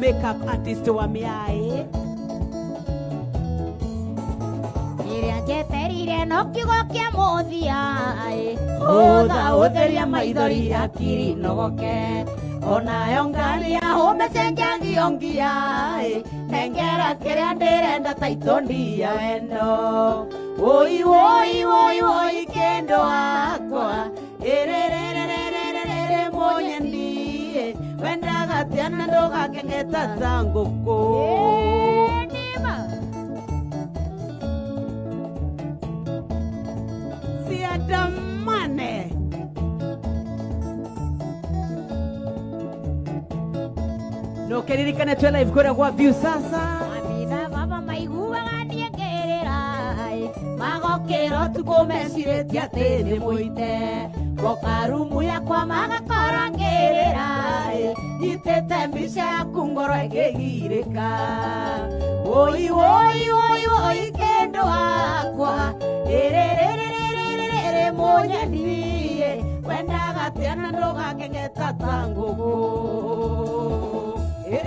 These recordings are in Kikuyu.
Makeup artist wa miai. Ĩrĩa njeterire no kiugo kĩa mũthia ĩ. Hũtha ũtheria maithori hakiri nogoke. Onayo ngari ya hũme cenjagio ngia ĩ. Nengera kĩrĩa ndĩrenda ta itondi ya wendo. Woi woi woi woi kendo wakwa. Ĩrĩrĩrĩrĩrĩrĩ mũnyeni ĩ. Wendaga atĩa na ndũgakeng'eta ta ngũkũ. Ĩ, nĩma. Siandamane. Nũkĩririkane twĩ live kũrĩa gwa view sasa. Mami na baba maiguaga niĩ ngĩrĩra ĩ. Magokĩra ũtukũ mecirĩtie atĩ nĩ mũite. Goka rumu yakwa magakora ngĩrĩra ĩ. Nyitĩte mbica yaku ngoro ĩkĩgirĩka. Woi woi woi woi kĩndũ wakwa. Ĩrĩrĩrĩrĩrĩrĩ mũnyeni ĩ. Wendaga atĩa na ndũgakeng'eta ta ngũkũ. Ĩ.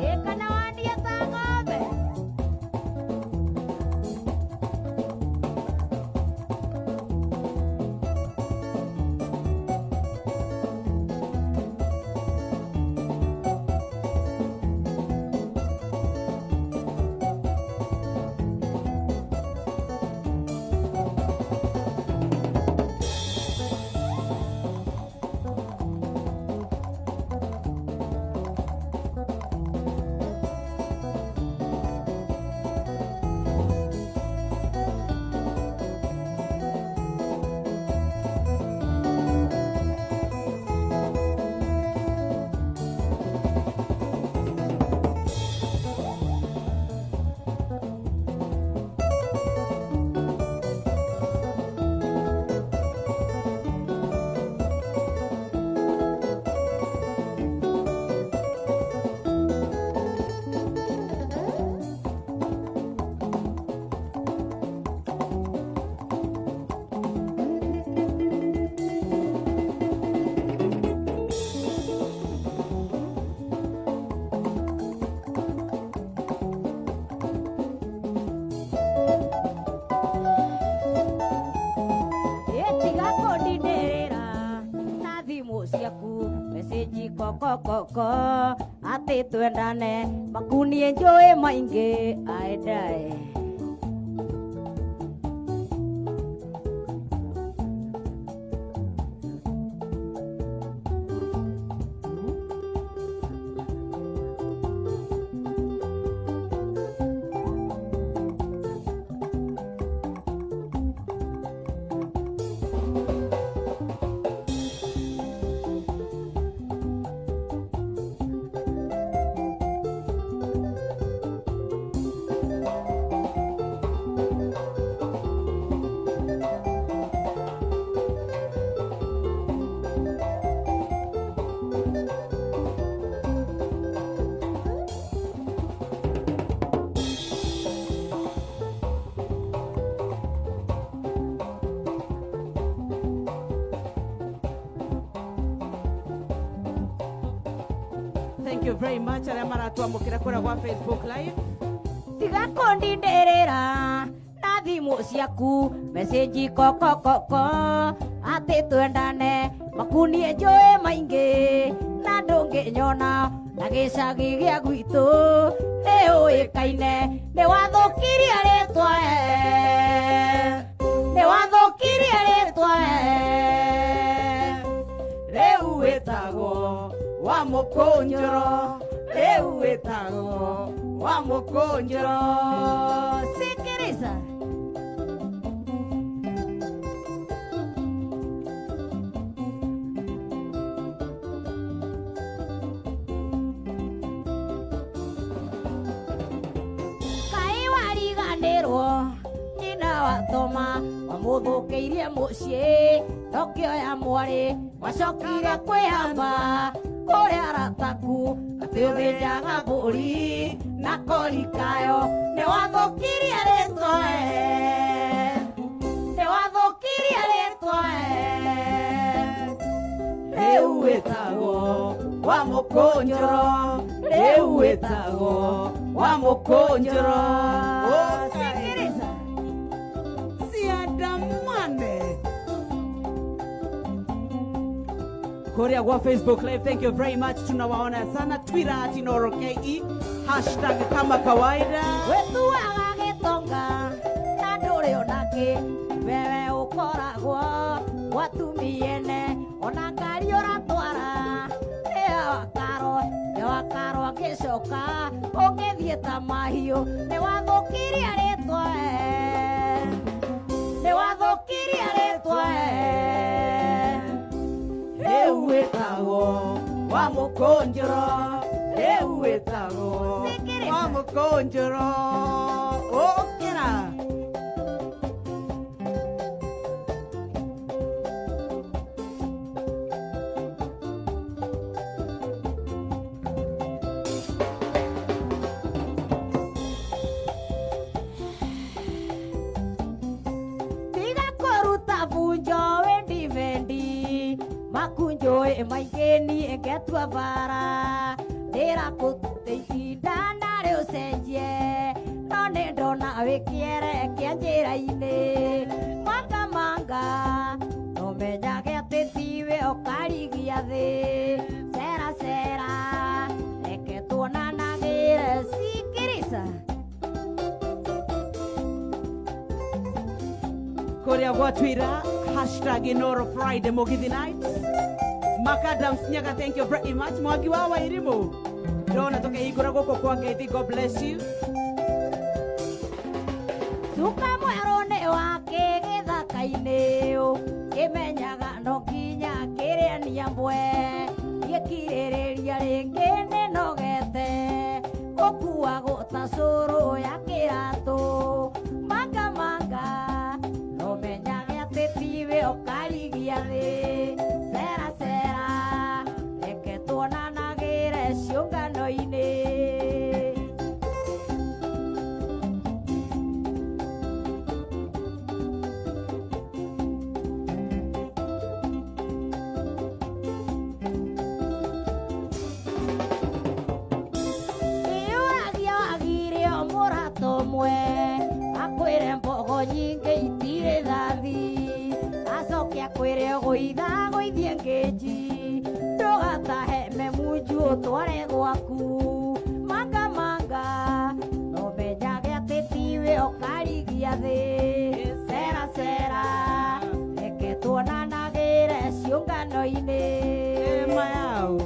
Ĩ, kana waniĩ ta ng'ombe. Ĩ, tiga kũndindĩrĩra na thimũ ciaku message kokokoko atĩ twendane makunie njũĩ maingĩ aendae. Thank you very much arĩa maratwamũkĩra kũrĩa gwa Facebook live. Tiga kũndindĩrĩra na thimũ ciaku message kokokoko atĩ twendane makunie njũĩ maingĩ na ndũngĩnyona na gĩcagi gĩa gwitũ nĩ ũĩkaine nĩ wathũkirie rĩtwa e. Nĩ wathũkirie rĩtwa e. Rĩu wĩtagwo wa mũkũnjũro. Rĩu wĩtagwo wa mũkũnjũro. Sikiriza. Kaĩ wariganĩrwo nyina wa Thoma wamũthũkĩirie mũciĩ ndokĩoya mwarĩ wacokire kwĩhamba kũrĩa arataku atĩ ũthĩnjaga mbũri na kori kayo nĩ wathũkirie rĩtwa e. Nĩ wathũkirie rĩtwa e. Rĩu wĩtagwo wa mũkũnjũro. Rĩu wĩtagwo wa mũkũnjũro. Sikiriza. Siandamane. Kuria kwa Facebook Live, thank you very much. Tunawaona sana. Twitter at Inooro KE, hashtag kama kawaida. Wĩtuaga gĩtonga na ndũrĩ onakĩ, wewe ũkoragwo gwatumie-ene, ona ngari ũratwara nĩwakarwo ngĩcoka ũngĩthiĩ ta mahiũ, nĩwathũkirie rĩtwa, nĩwathũkirie rĩtwa. Rĩu wĩtagwo wa mũkũnjũro, rĩu wĩtagwo wa mũkũnjũro. Ũkĩra. Tiga kũruta bunjo wendi vendi, makunjo maingĩ niĩ ngetua bara, ndĩrakũte itinda narĩ ũcenjie, no nĩ ndona wĩ kĩere kĩa njĩra-inĩ. Manga manga, nũmenyage atĩ tiwe ũkarigia thĩ, cera cera, reke tuonanagĩre. Sikiriza. Kuria gwa Twitter, hashtag Inooro Friday Mugithi Night. Makadams Nyaga, thank you very much. Mwangi wa Wairimu, ndona tukihingũra gũkũ kwa Ngeithi, God bless you. Cuka mwerũ nĩ wake gĩthaka-inĩ, kĩmenyaga no nginya kĩrĩania mbwe, gĩkirĩrĩria rĩngĩ nĩnogete, gũkuagwo ta cũrũ ya kĩratũ. Manga manga, nũmenyage atĩ tiwe ũkarigia thĩ, cera cera, reke tuonanagĩre ciũngano-inĩ. Ĩyũragia wagire o mũrata ũmwe, akwĩre mbogo nyingĩ itirĩ thathi, acoke akwĩre ũgũitha gũithie ngĩnji, ndũgatahe memunju ũtware gwaku. Manga manga, nũmenyage atĩ tiwe ũkarigia thĩ, cera cera, reke tuonanagĩre ciũngano-inĩ. Ema yao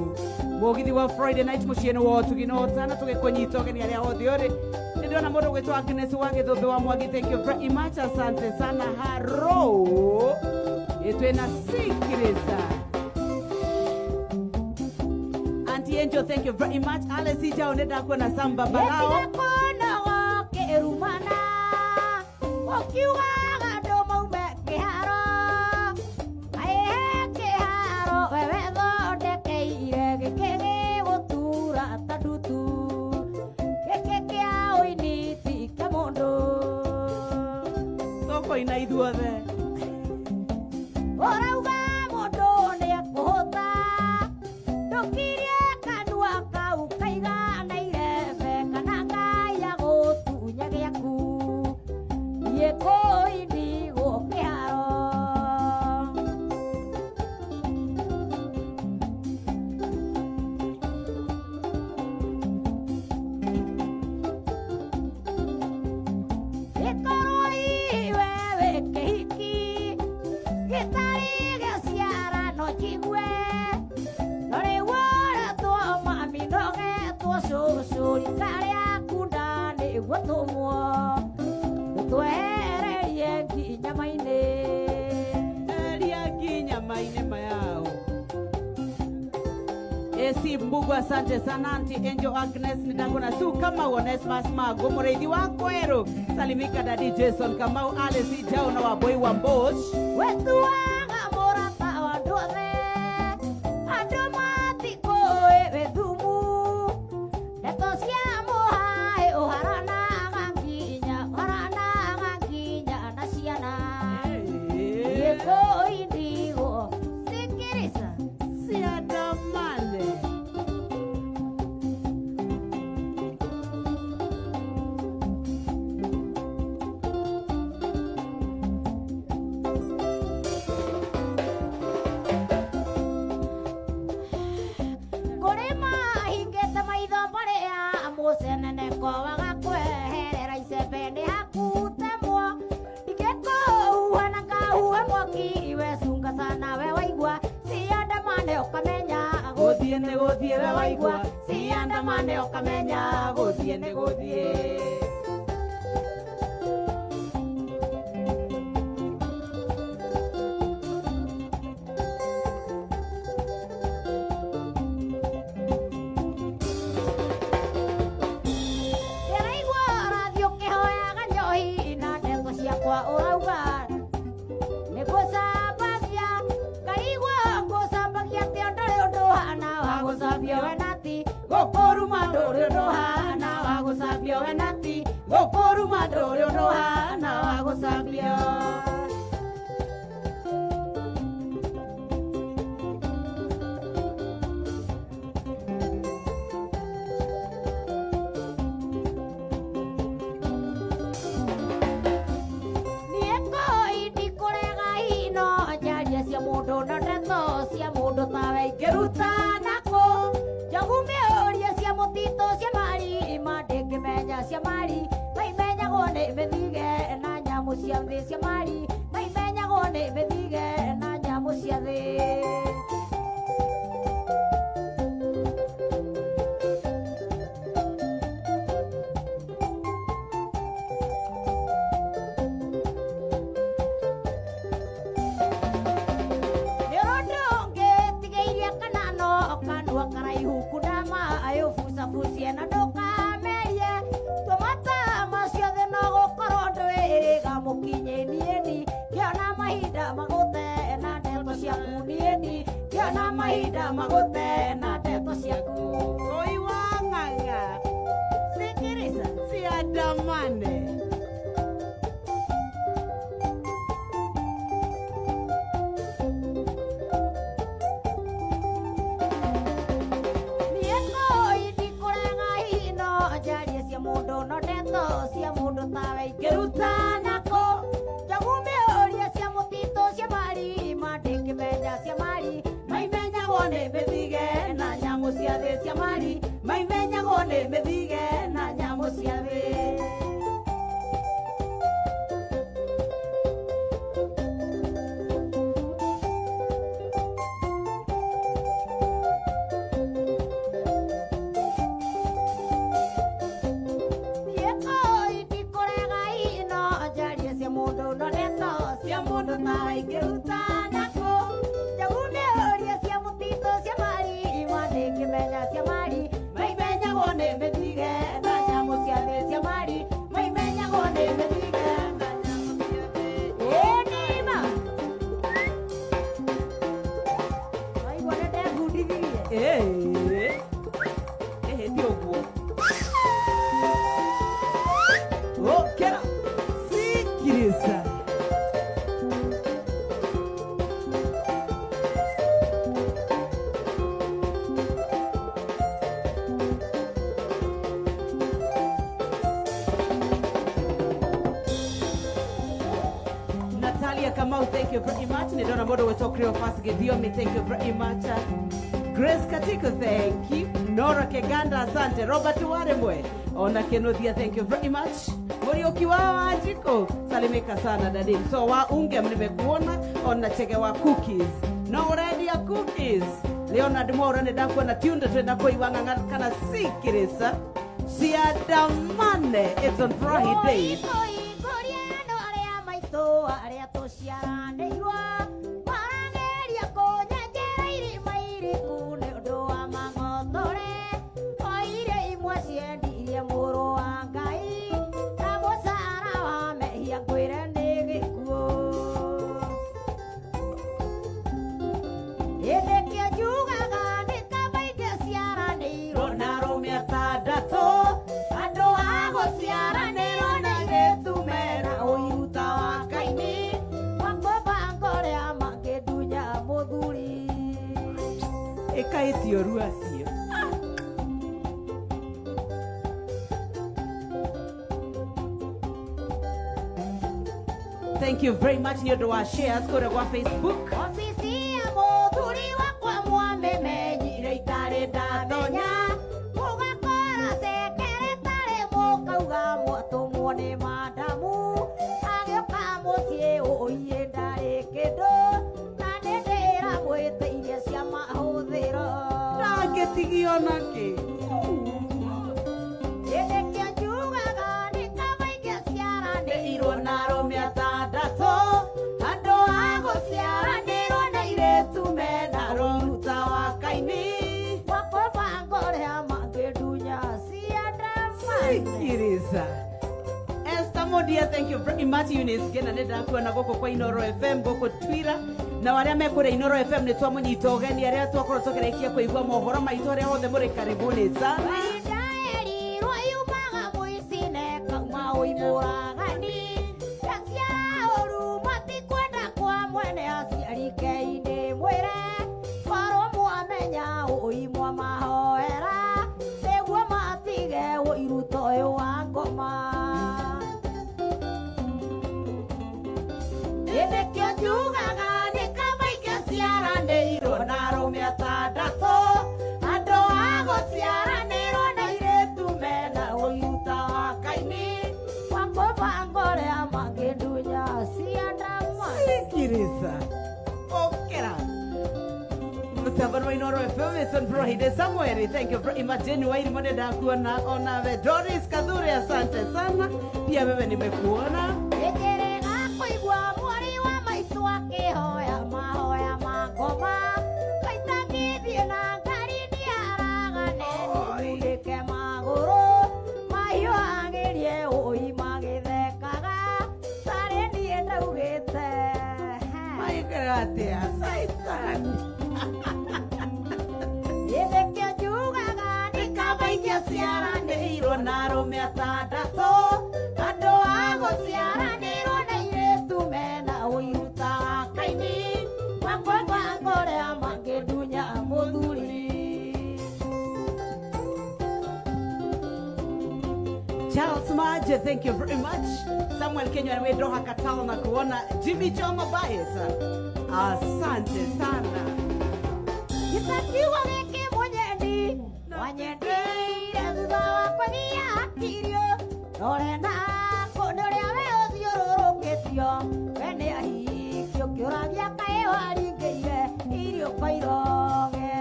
Mugithi wa Friday night mũciĩ-inĩ wa ũtugi na ũtana, tũgĩkũnyita ũgeni arĩa othe ũrĩ. Nĩ ndĩrona mũndũ ũgwĩtwo Agnes wa Gĩthũmbĩ wa Mwangi, thank you very much, asante sana. Haro ĩtwĩ na sikiriza. Auntie Angel, thank you very much. Alice Ijao, nĩ ndakuona. Samba Balao. Ĩtigakonogo kĩrumana, ũkiugaga andũ maume kĩharo, aihe kĩharo wewe thondekeire gĩkĩ gĩgũtura ta ndutu, gĩkĩ kĩa ũini ti kĩa mũndũ. Tũkũina ithuothe. Ũrauga mũndũ nĩekũhũta, ndũkirie kanua kau kaigana irembe, kana Ngai agũtunya gĩaku, niĩ kũindigwo kĩharo. Ĩkorwo hihi we wĩ kĩhiki gĩtarĩ gĩciara no njigue, no rĩu ũretwo mami nogetwo cũcũ, rika rĩaku nda nĩguo tũmwo, ũtwehererie nginya mainĩ. Eria nginya mainĩ mayao. AC Mbugu, asante sana. Auntie Angel Agnes, nindakona Su Kamau, Onesmus Mago, mũrĩithi wa Kweru, salimika Daddy Jason Kamau, Alice Ijao na Wambui wa Mbosh. Wĩtuaga mũrata wa andũ othe, andũ matikũĩ wĩ thumu, ndeto cia mũhaĩ ũharanaga nginya, ũharanaga nginya na ciana. Gĩkũindigwo sikiriza. Siandamane. Gũthiĩ nĩ gũthiĩ we waigua ciandamane ũkamenya gũthiĩ nĩ gũthiĩ. Ndĩraigua ũrathiĩ ũkĩhoyaga njohi na ndeto ciakwa ũrauga nĩ ngũcambagia ngaigua ngũcambagia atĩ ndũrĩ ũndũ ũhana wa gũcambio we nati Gũkũruma ndũrĩ ũndũ ũhana wa gũcambio we nati gũkũruma ndũrĩ ũndũ ũhana wa gũcambio. Niĩ kũi ndikũrega hino njaria cia mũndũ na ndeto cia mũndũ tawe ingĩruta nakũ njogu mĩũria cia mũtitũ cia mari ma ndĩngĩmenya cia mari maimenyagwo nĩ mĩthige na nyamũ cia thĩ cia mari maimenyagwo nĩ mĩthige na nyamũ cia thĩ. Nĩ ũndũ ũngĩtigĩirie kana no kanua karaihu kundama ayũbucabucie na ndũkamerie tũmata macio thĩ no gũkorwo ndwĩrĩga mũkinye niĩni kĩona mahinda magũte na ndeto ciaku niĩni kĩona mahinda magũte na ndeto ciaku. Koi wa ng'ang'a sikiriza ciandamane. Niĩ kũi ndikũrega hino njarie cia mũndũ no ndeto cia mũndũ tawe ingĩruta nakũ njogu mĩũria cia mũtitũ cia mari ma ndĩngĩmenya cia mari Maimenyagwo nĩ mĩthige na nyamũ cia thĩ cia mari maimenyagwo nĩ mĩthige na nyamũ cia thĩ. Niĩ kũi ndikũrega hino njarie cia mũndũ no ndeto cia mũndũ tawe ingĩruta nakũ njogu mĩũria cia mũtitũ cia mari ma ndĩngĩmenya cia mari Maimenyagwo nĩ mĩthige na nyamũ cia thĩ cia mari maimenyagwo nĩ mĩthige na nyamũ cia thĩ. Ĩĩ nĩma waigua nĩ ndebundithirie. Ĩĩ ĩhĩ ti ũguo ũkĩra sikiriza. Natalia Kamau, thank you very much. Nidona Modo wetwo Cleophas Githiomi, thank you very much. Grace Katiko, thank you. Nora Keganda, asante. Robert Waremwe, ona Kenothia, thank you very much. Muriuki wa Wanjiko, salimika sana dadi. So wa unge nimekuona, ona chege wa cookies. No ready ya cookies. Leonard Mwaura nĩndakuona tiunda twenda kũigua kana sikirisa ciandamane. It's on Friday. Kũi andũ arĩa maitũ arĩa tũciaranĩirwo marageria kũnyenjera irima iriku nĩ ũndũ wa mang'otore o iria imwe ciendirie mũrũ wa Ngai na mũcara wa mehia ngwĩre nĩ gĩkuũ. Hĩndĩ kĩo njugaga nĩ kaba ingĩciaranĩirwo na arũme atandatũ andũ a gũciaranĩrwo na airĩtu mena ũiru ta wa Kaini makũbanga ũrĩa mangĩndunya mũthuri. Ĩkaĩtio ru acio. Thank you very much nĩ ũndũ wa shares kũrĩa gwa Facebook. Obici ya mũthuri wakwa mwamĩmenyire itarĩ ndamenya mũgakora cekeretarĩ mũkauga mwatũmwo nĩ madamu agĩũka mũciĩ ũiĩ ndarĩ kĩndũ na nĩ ndĩramwĩtĩirie cia mahũthĩro. Nda Ũngĩtigio nakĩ? Nĩkĩo njugaga nĩ kaba ingĩciaranĩirwo Nĩirwo na arũme atandatũ, andũ a gũciaranĩrwo na airĩtu mena rũruta wa Kaini. Wakũbanga ũrĩa mangĩndunya ciandamane. Sikiriza. Esther Modia, thank you very much. Eunice Gena nĩ ndakuona gũkũ kwa Inoro FM gũkũ Twitter na arĩa mekũrĩa Inoro FM nĩ twamũnyita ũgeni arĩa twakorwo tũkĩrĩkia kũigua mohoro maitũ arĩa othe mũrĩ karibuni sana. Ndaerirwo yumaga mũici kauma ũimũragani ndaciara ũru matikwenda kwa mwene aciari kei-inĩ mwĩre korwo mwamenya ũi mwamahoera nĩguo matige ũiru ta ũyũ wa ngoma. Nĩkĩo njugaga nĩ kaba ingĩciaranĩirwo na arũme atandatũ, andũ a gũciaranĩrwo na airĩtu mena ũiru ta wa Kaini. Wakũbanga ũrĩa mangĩndunya ciandamane. Sikiriza. Okera. Mutambano wa Inoro FM, it's on Friday. Samuel, thank you very much. Jane Wairi mwende ndakuona onawe. Doris Kadhure, asante sana. Pia wewe nimekuona. Nĩnjĩrĩga kũigua mwarĩ wa maitũ akĩhoya mahoya ma ngoma kaita ngĩthiĩ na ngari nĩaragane nĩmunĩke magũrũ mahiũhagĩrie ũi magĩthekaga tarĩ niĩ ndaugĩte. Maikara atia, Saitan. Nĩkĩo njugaga nĩ Kaba ingĩciaranĩirwo na arũme atandatũ, andũ a gũciaranĩrwo na airĩtu mena ũiru ta wa Kaini. Makwabanga ũrĩa mangĩndunya mũthuri. Charles Maje, thank you very much. Samuel Kenya we Doha Katao na kuona Jimmy Choma Baez. Asante sana. Gĩtakiugo gĩkĩ mũnyendi wanyendeire thutha wa kũgia akirio rore nako nĩ ũrĩa we ũthiũrũrũkĩtio we nĩ ahikio kĩũragia kaĩ waringĩire irio kwa iroge.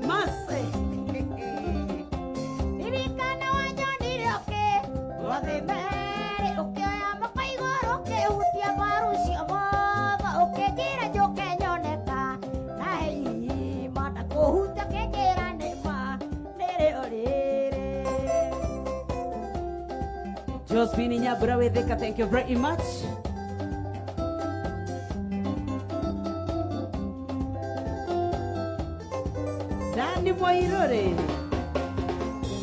Mase. Ririkana wanyonire ũkĩ gwathĩ merĩ ũkĩoya moko igũrũ ũkĩhutia mbaru cio motho ũkĩnjĩra njũke nyoneka na he irima ndakũhutia ũkĩnjĩra nĩ ma nĩrĩo rĩrĩ. Josephine Nyabura Wetheka, thank you very much. Dani Mwairore.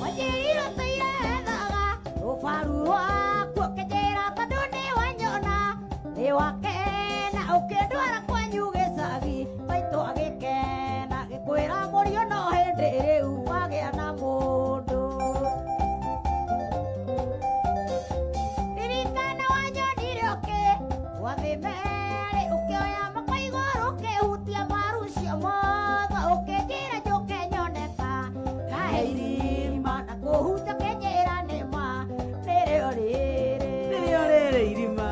Wanjĩrire ũtũire-ethaga rũbaru rwaku ũkĩnjĩra tondũ nĩ wanyona nĩ wakena ũkĩndwara kwanyu gĩcagi maitũ agĩkena gĩkwĩra mũriũ no hĩndĩ rĩu wagĩa na mũndũ. Ririkana wanyonire ũkĩ gwathĩ merĩ ũkĩoya moko igũrũ ũkĩhutia mbaru cio motho ũkĩnjĩra njũke nyoneka na he irima na kũhutia ũkĩnjĩra nĩ ma nĩrĩo rĩrĩ. Nĩrĩo rĩrĩ irima.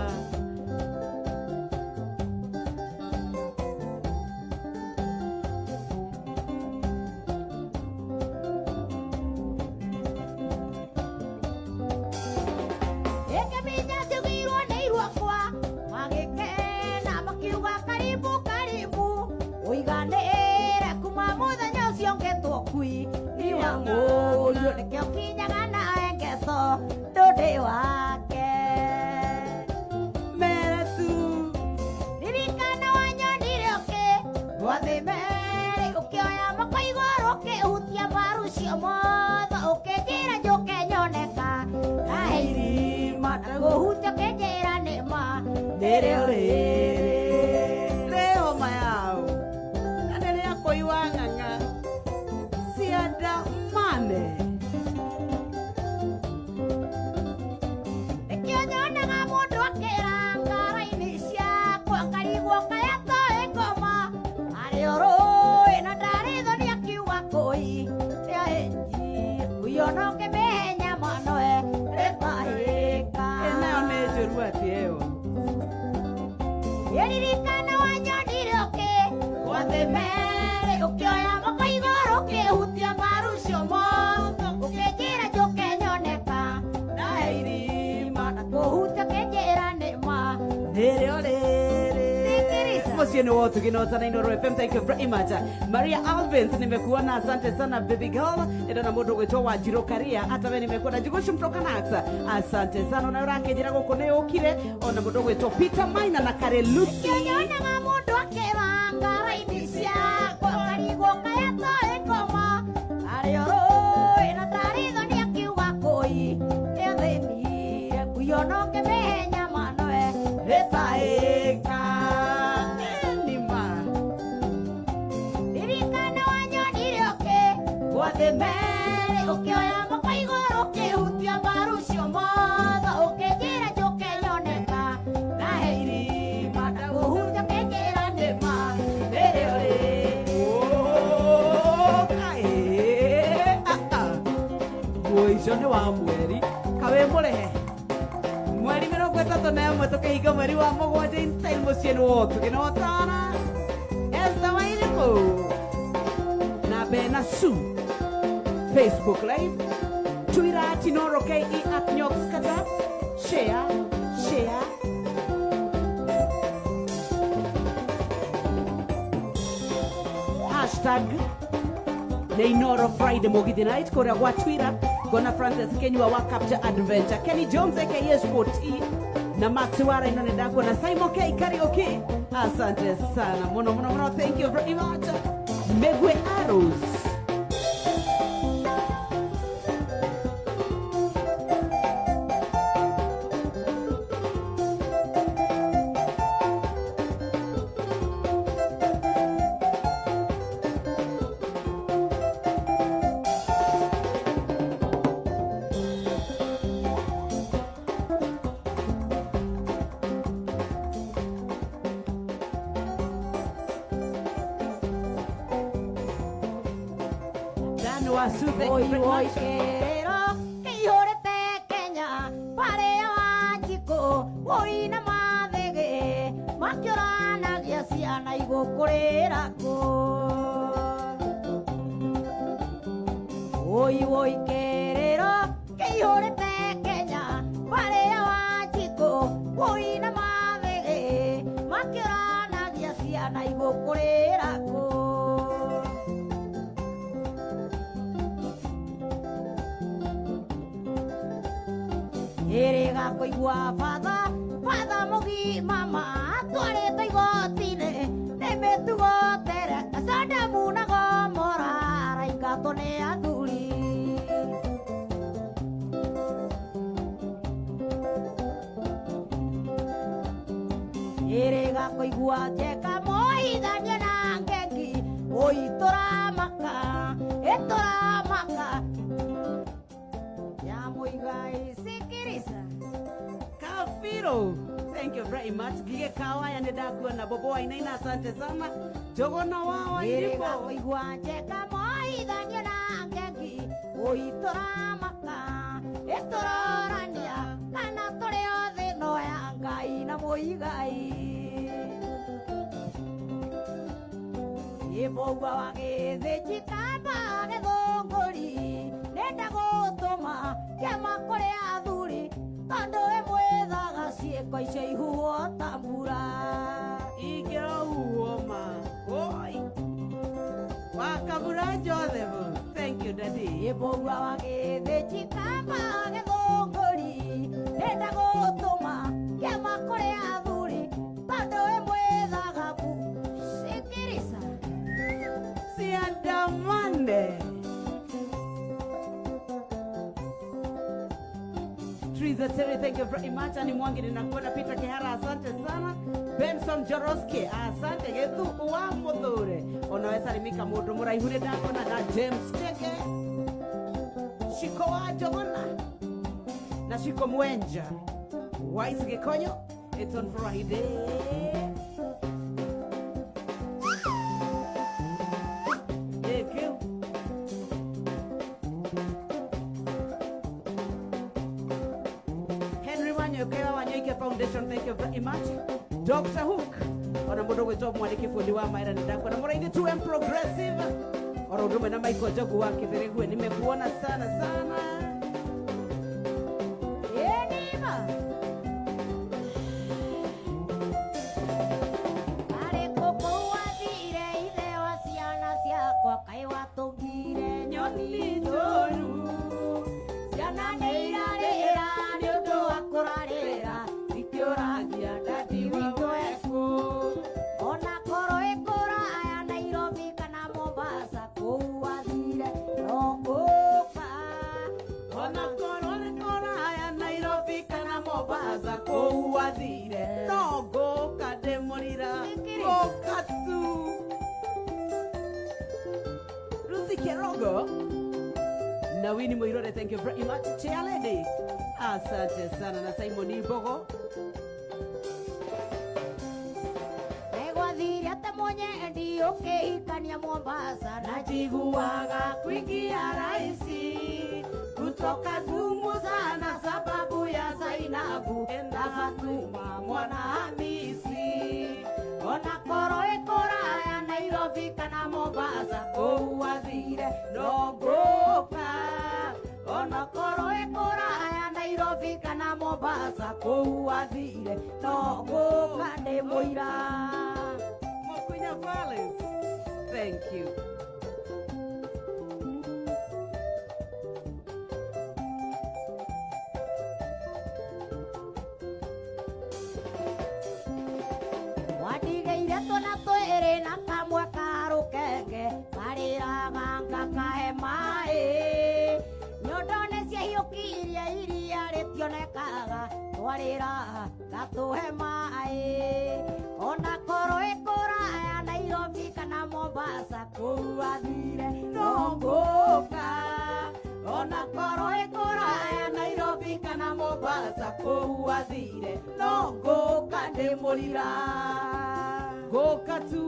Ĩngĩminya ciugĩirwo nĩ iruakwa magĩkena makiuga karibu karibu ũiganĩre kuma mũthenya ũcio ngetwo kui ni wa mũriũ nĩkĩo kinyaga nawe ngetho ndũndĩ wake. Mere tu. Ririkana wanyonire ũkĩ gwathĩ merĩ ũkĩoya moko igũrũ ũkĩhutia mbaru cio motho ũkĩnjĩra njũke nyoneka na he irima ndakũhutia ũkĩnjĩra nĩ ma Nĩrĩo rĩrĩ. Rĩ homa yao. Na nĩ rĩa kũigua ng'ang'a. Cianda mane. Nĩkĩo nyonaga mũndũ akĩra ngara-inĩ ciakwa ngarigwo kaya toĩ ngoma arĩ o rũĩ na ndarĩ thoni akiuga kũi nĩahĩnji kuiona ũkĩmĩhe nyama noe rĩtahĩka. Ĩnayo nĩ njũru atĩ ĩyo. Ĩririkana wanyonire ũkĩ gwathĩ merĩ ũkĩoya moko igũrũ ũkĩhutia Muciĩ wa Ũtugi na Ũtana Inooro FM. Thank you very much. Maria Alvins, nimekuona, asante sana baby girl. Ndĩrona mũndũ ũgwĩtwo Wanjirũ Karia, hata we nimekuona. Njugũcu mtoka Nax, asante sana. Ona ũrakĩnjĩra gũkũ nĩ ũkire. Ona mũndũ ũgwĩtwo Peter Maina na Kare Lucy. Nyonaga mũndũ akĩbanga raini ciakwa karigwo kaya toĩ ngoma arĩ orũĩ na tarĩ thoni akiuga kũi nĩathĩnire kuiona ũkĩmĩhe nyama noe Ĩtaĩka nima ririkana wanyonire ũkĩ gwathĩ mere ũkĩoya moko igũrũ ũkĩhutia mbaru cio motho ũkĩnjĩra njũke nyoneka nahe irima ndagũhutia ũkĩnjĩra nĩma rĩrĩ ũrĩ. Mũico nĩ wa mweri kawe mũrehe mweri 31 tũkĩhinga mweri wa 7 in style mũciĩ nĩ wa Ũtugi na Ũtana. Esther Wairimu na Bena Su, Facebook Live, Twitter at Inooro KE at Nyox Kata. Share, share. Hashtag nĩ Inooro Friday Mugithi Night kũrĩa gwa Twitter. Gona Francis Kenyua wa Capture Adventure, Kenny Jones aka Sport E na Max Wara ino nĩndakuona, Simon K Karaoke, asante sana muno muno muno, thank you very much. Megwe Arrows. Dan Wasu, thank you Oi very oi much. kĩrĩro kĩihũrĩte Kenya barĩa Wanjikũ woi na Mathĩgĩ makĩũranagia ciana igũkũrĩra kũ. Oi oi kĩrĩro kĩihũrĩte Kenya barĩa Wanjikũ woi na Mathĩgĩ makĩũranagia ciana igũkũrĩra kũ. Ĩrĩga kũigua batha batha mũgima atwarĩtwo igoti-inĩ nĩ mĩtugo tere Sodomu na Gomora araingatwo nĩ athuri. Ĩrĩga kũigua Njenga moithania na Ngengi oi tũramaka ĩtũramaka ya Muigai sikiriza. Kafiro, thank you very much. Gige Kawaya nĩndakuona, Bobo Wainaina, asante sana. Njogona wa Ĩrĩga Wairimu. kũigua Njenga moithania na Ngengi oi tũramaka ĩtũrorania kana tũrĩ othe no ya Ngai na Muigai. Ĩmũgua wa gĩthĩnji kamba gĩthũngũri nenda gũtũma kĩama kũrĩ athuri tondũ ĩmwĩthaga ciĩko icio ihuo ta mbura. Ingĩrohuhwo ma. Oi. Wakabura Joseph. Thank you, Daddy. Ĩmũgua wa gĩthĩnji kamba gĩthũngũri nenda gũtũma kĩama kũrĩ athuri tondũ ĩmwĩthaga bu sikirica. Siandamane. Teresa Terry, thank you very much. Ani Mwangi ninakuona, Peter Kihara, asante sana. Benson Joroski, asante. Gethu wa Muthure. Onawe salimika mũndũ mũraihu nĩ ndakuona na James Chege. Shiko wa Njogona na Shiko Mwenja. Wise Gikonyo, it's on Friday. Thank you. Henry Wanyoike wa Wanyoike Foundation, thank you very much. Dr. Hook, ona mũndũ ũgwĩtwo Mwaniki bundi wa Maira nĩ ndakuona. Mũraithi 2M Progressive, oro ũndũ ũmwe na Michael Njogu wa Kĩthĩrĩgue, nimekuona sana sana. Ĩnima. Arĩ kũ wathire nyoni njũru. Ciana nĩ irarĩra nĩ ũndũ wa kũrarĩra, ikĩũragia dadi witũ ekũ. Ona korwo ĩ kũraya Nairobi kana Mombasa, kũu wathire no ngũka. Ona korwo nĩ kũraya Nairobi kana Mombasa, kũu wathire no ngũka ndĩmũrira. Ngũka tu. Lucy Kerogo na Winnie Moirore, thank you very much. Chair lady, asante sana, na Simon Mbogo. Negwathire atĩ mũnyendi ũkĩhikania Mombasa, na Najiguaga kuingia rahisi kutoka gumu sana sababu ya Zainabu na Fatuma mwana Hamisi. Ona korwo ĩ kũraya Nairobi kana Mombasa, kũu wathire no ngũka. Ona korwo ĩ kũraya Nairobi kana Mombasa, kũu wathire no ngũka ndĩ mũira. Mokunya Valens, thank you. Wadigeire twana twĩrĩ na kamwe ka rũkenge karĩraga ngakahe maĩ. Nyondo nĩ ciahiũkirie iria rĩtionekaga, twarĩra gatũhe maĩ. Ona korwo ĩ kũraya Nairobi kana Mombasa, kũu wathire no ngũka. Ona korwo ĩ kũraya Nairobi kana Mombasa, kũu wathire no ngũka ndĩ mũrira. Ngũka tu.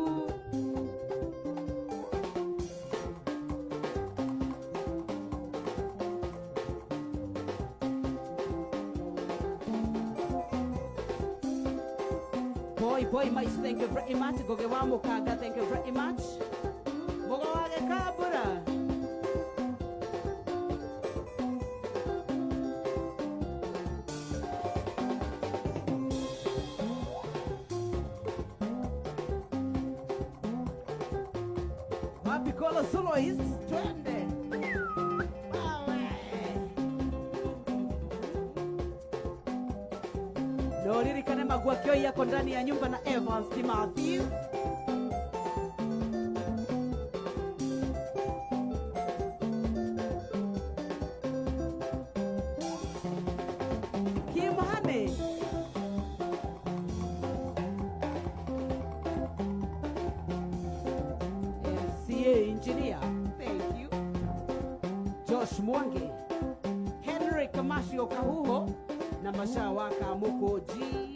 Boy, boy, much, thank you very much. Goge wa Mukanga, thank you very much. Mugo wa Gĩkambura. Wapi Kolo soloist? Twende. Wawe. No ririkane Magua Kioi yako ndani ya nyumba na Evans Kimathi. Kimhane. MCA engineer, thank you. Josh Mwangi, Henry Kamashio Kahuho na Mashawaka Mukoji.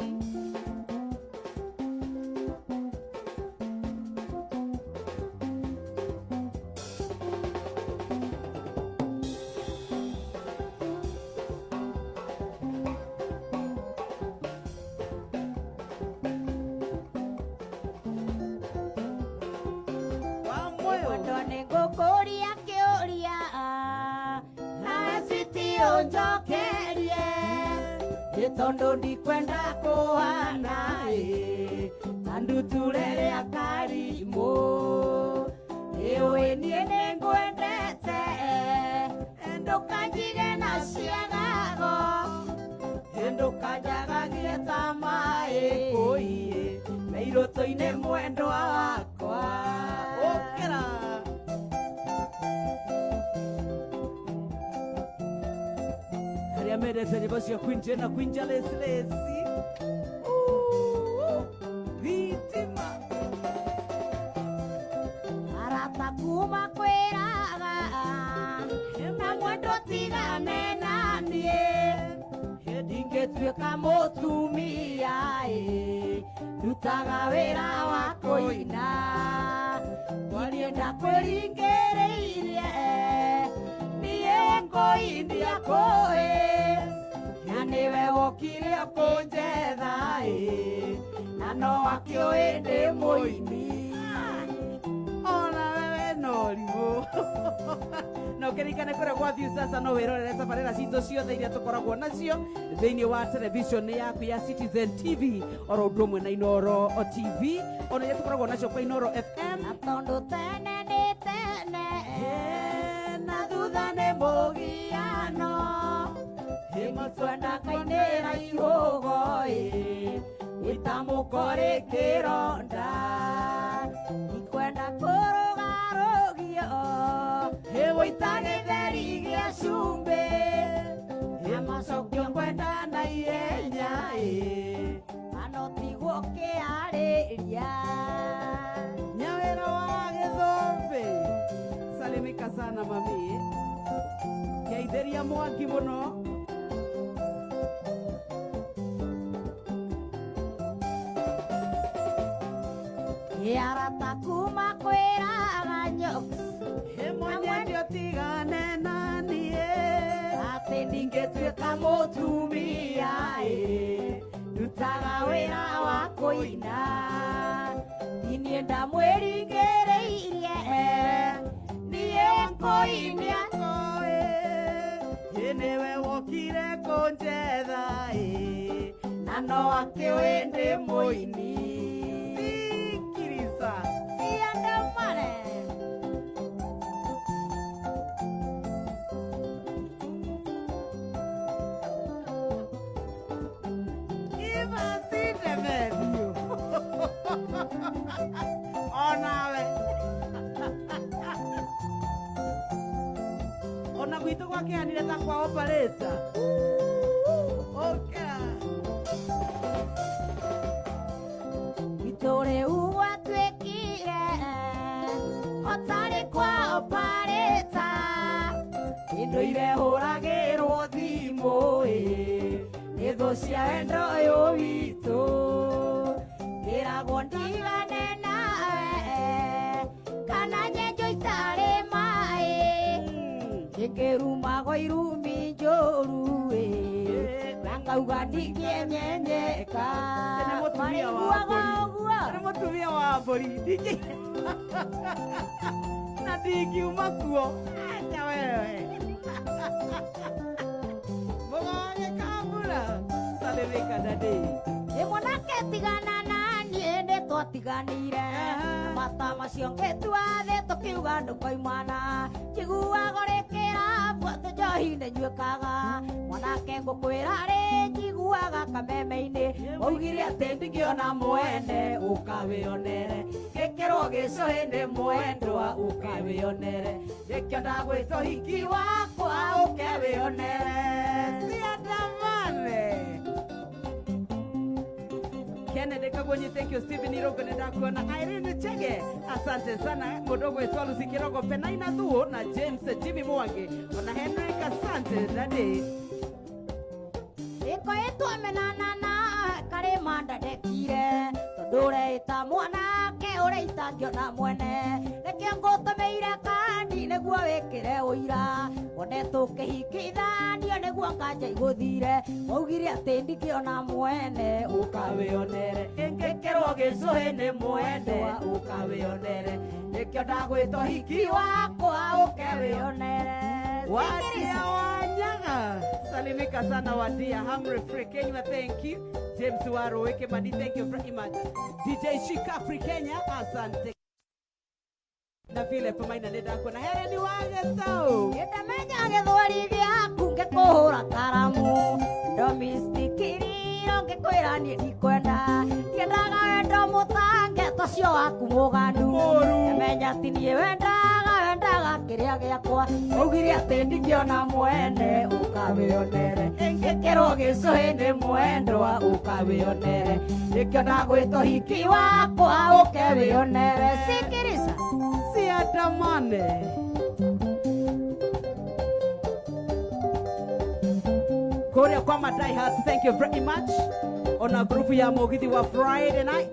Wa moyo. Mwendwa nĩ ngũkũria kĩũria, nawe switi ũnjokerie, nĩ tondũ ndikwenda kũhana ĩ ta ndutura ĩrĩa karimũ. Nĩũĩ niĩ nĩngwendete, ndũkanjige na ciagago, Ndũkanjagagie ta maĩ kũiĩ mĩirũtũ-inĩ mwendwa wakwa. Ũkĩra. Arĩa mendete nyĩmbo cia Queen Jane na Queen Jales Lesi. Thitima. Arata kuma kwĩraga na mwendwa tigane na niĩ, ndingĩtuĩka mũtumia ĩ, ndutaga wĩra wa kũina. Niĩ ndakwĩringĩrĩirie, niĩ ngũinia kũĩ, na nĩwe wokire kũnjetha ĩ, na no akĩũĩ ndĩ mũini. Ona wewe no rimũ. Na ũkĩririkane kũrĩa gwa Viusasa no wĩrorere tabarĩra citũ ciothe iria tũkoragwo nacio thĩinĩ wa television yaku ya Citizen TV oro ũndũ ũmwe na Inoro TV, ona iria tũkoragwo nacio kwa Inoro FM. Na tondũ tene nĩ tene, Mũgiano Hĩmũtwenda kainĩra ihũgo Itamũkore kĩronda Ikwenda kũrũgarũgio Hĩwũita gĩtheri gĩa cumbĩ Amacokio ngwenda na ihenya Ano tiguo kĩarĩria Nyawĩra wa Gĩthũmbĩ salimika sana mami ngeithĩria Mwangi mũno. Arata kuma kwĩraga Nyox Hĩmũnyende ũtigane na niĩ atĩ ndingĩtuĩka mũtumia ndutaga wĩra wa kũina niĩ ndamwĩringĩrĩirie niĩ ngũinia Ĩ nĩwe wokire kũnjetha na no akĩũĩ ndĩ mũini Sikiriza Siandamane Ivatinde onawe ona gwitũ gwakĩhanire ta kwa operator ũkĩra Gwitũ rĩu gwatuĩkire hotarĩ kwa operator indo irehũragĩrwo thimũ nĩ thũ cia wendo ũyũ witũ ngĩragwo ndigane nawe kana nyenjo itarĩ maĩ ngĩkĩrumagwo irumi njũru na ngauga ndingĩenyenyeka Nĩ mũtumia wa marĩiguaga mbũri. ũguo Nĩ mũtumia wa mbũri ndingĩ na ndingiuma kuo acha wewe mũgage kambura salimika dadi Ĩ mwanake tigana na niĩ nĩ twatiganire mata macio ngĩtua thĩ tũkiuga ndũkoimana njiguaga ũrĩ kĩrabu atĩ njohi nĩnywĩkaga mwanake ngũkwĩra rĩ njiguaga kameme-inĩ waugire atĩ ndingĩona mwene ũkawĩonere gĩkĩrwo gĩcũhĩ nĩ mwendwa ũkawĩonere nĩkĩo ndagwĩta ũhiki wakwa ũkewĩonere Siandamane Kennedy Kagwenyi, thank you. Stephen Irogo nĩndakuona. Irene Chege, asante sana. Mũndũ ũgwĩtwo Lucy Kĩrogo, Penaina Thuo na James Jimmy Mwangi ona Henrik, asante daddy. Ĩko ĩtwamenana na karĩma ndandekire tondũ ũreĩta mwanake ũrĩa itangĩona mwene nĩkĩo ngũtũmĩire kandi nĩguo wĩkĩre ũira wone tũkĩhikithanio nĩguo nganja igũthire waugire atĩ ndingĩona mwene ũkawĩonere ngĩkĩrwo gĩcũhĩ nĩ mwendwa ũkawĩonere nĩkĩo ndagwĩta ũhiki wakwa ũkewĩonere Wadia Wanyaga, salimika sana Wadia. Humphrey Free Kenya, thank you. James Warowe Kimani, thank you very much. DJ Shika Free Kenya, asante. Na Philip Maina nĩndakuona. Hereni Wagetau. Ndamenya gĩthweri gĩaku ngĩkũhũra karamu ndomistikiriro ngĩkwĩra niĩ ndikwenda ndiendaga wendo mũtange tocio waku mũgandu Mũru. ndamenya ti niĩ wendaga wendaga kĩrĩa gĩakwa waugire atĩ ndingĩona mwene ũkawĩonere ngĩkĩrwo gĩcũhĩ nĩ mwendwa ũkawĩonere nĩkĩo ndagwĩta ũhiki wakwa ũkewĩonere sikirica Siandamane. Kũrĩa kwa Madai Hearts, thank you very much. Ona grupu ya Mũgithi wa Friday night.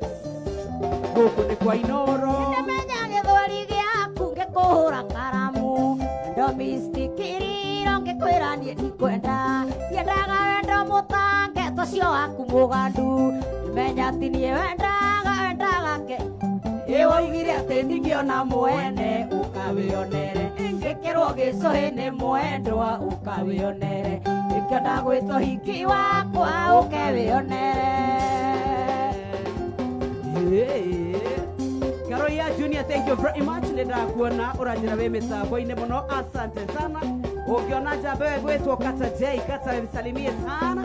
Gũkũ nĩ kwa Inoro. Ndamenya gĩthweri gĩaku ngĩkũhũra karamu ndomistikiriro ngĩkwĩra niĩ ndikwenda ndiendaga wendo mũtange tocio waku mũgandu ndimenya ti niĩ wendaga wendaga ke ĩ waugire atĩ ndingĩona mwene ũkawĩonere ngĩkĩrwo gĩcũhĩ nĩ mwendwa ũkawĩonere nĩkĩo ndagwĩta ũhiki wakwa ũkewĩonere Karoya Junior, thank you very much. Nĩndakuona ũranjĩra wĩ mĩtambo-inĩ mũno, asante sana. Ukiona njamba ĩyo ĩgwĩtwo Kata J, Kata msalimie sana.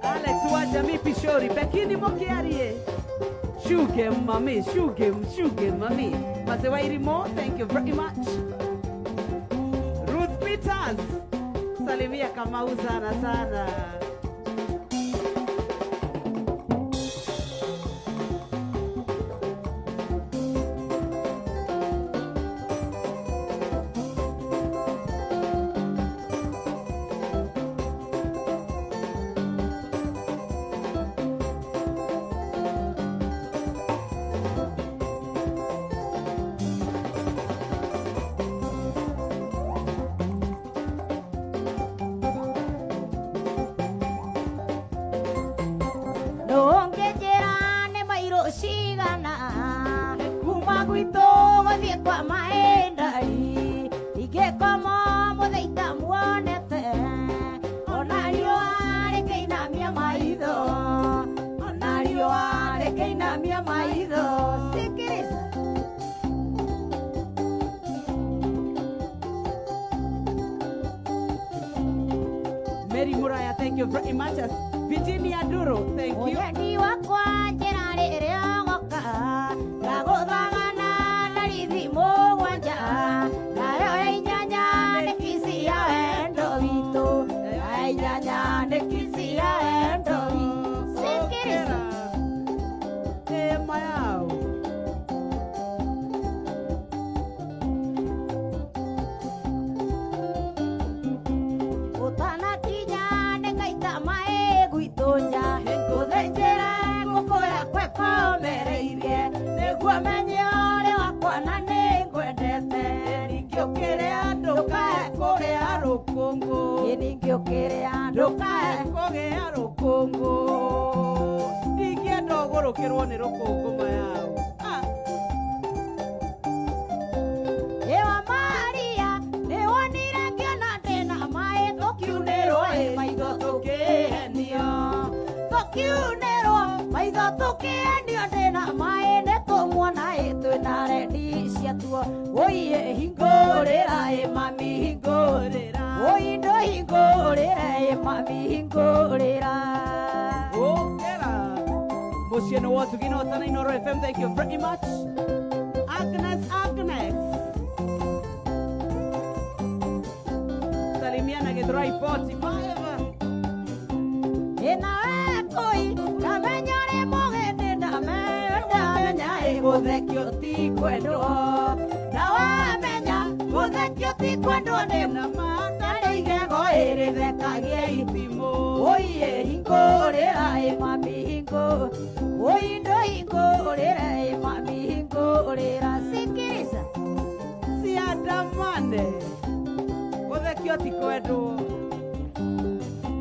Alex wa jamii Pishori, Bekini Mokiarie. Shuge mami, shuge, shuge mami. Mazewa Irimo, thank you very much. Ruth Peters, salimia Kamau sana sana. Ndũngĩnjĩra nĩ mairũ cigana kuma gwitũ gũthiĩ kwa maĩndari ingĩkoma mũthenya muonete ona riũa rĩkĩinamia maitho ona riũa rĩkĩinamia maitho. Sikiriza. Mary Muraya, thank you very much. Virginia Duro, thank you. Mũgeni wakwa njĩra rĩrĩa ũgoka ngagũthagana na rithi mũgwanja nayo ya inyanya nĩ kici ya wendo witũ ya inyanya nĩ kici ya wendo witũ. Sikiriza. Hey, Mayao. Ũtanakinya nĩ ngaita maĩ gwitũ nja ngũthĩnjĩre ngũkũ yakwa ĩkomereirie nĩguo menye ũrĩ wakwa na nĩ ngwendete. Ningĩũkĩrĩa ndũkae kũgĩa rũkũngũ. Ĩ ningĩũkĩrĩa Ndũkae ndũkae kũgĩa rũkũngũ. Ndingĩenda ũgũrũkĩrwo nĩ rũkũngũ Mayao. Ah. Ĩwa Maria nĩwonire ngĩona ndĩna maĩ tũkiunĩrwo ĩ maitho Tũkĩhenio. Tũkiunĩrwo maitho tũkĩenio ndĩna maĩ nĩtũmuona ĩ twĩna rendi ciatuo ũiĩ hingũrĩra ĩ mami Hingũrĩra. Ũi ndũhingũrĩra ĩ mami hingũrĩra. Ũkĩra. Mũciĩ nĩ wotugi na ũtana Inooro FM, thank you very much. Agnes, Agnes. Salimia na Githurai 45. Ĩna we kũi ndamenya ũrĩ mũgeni ndamenya ĩ gũthekio ti kwendwo na wamenya gũthekio ti kwendwo nĩ Na mata na igego ĩrĩthekagia itimũ. Oiye hingũrĩra ĩ mami hingũ Oi ndũhingũrĩra ĩ mami hingũrĩra. Sikiriza. Ciandamane. Gũthekio ti kwendwo.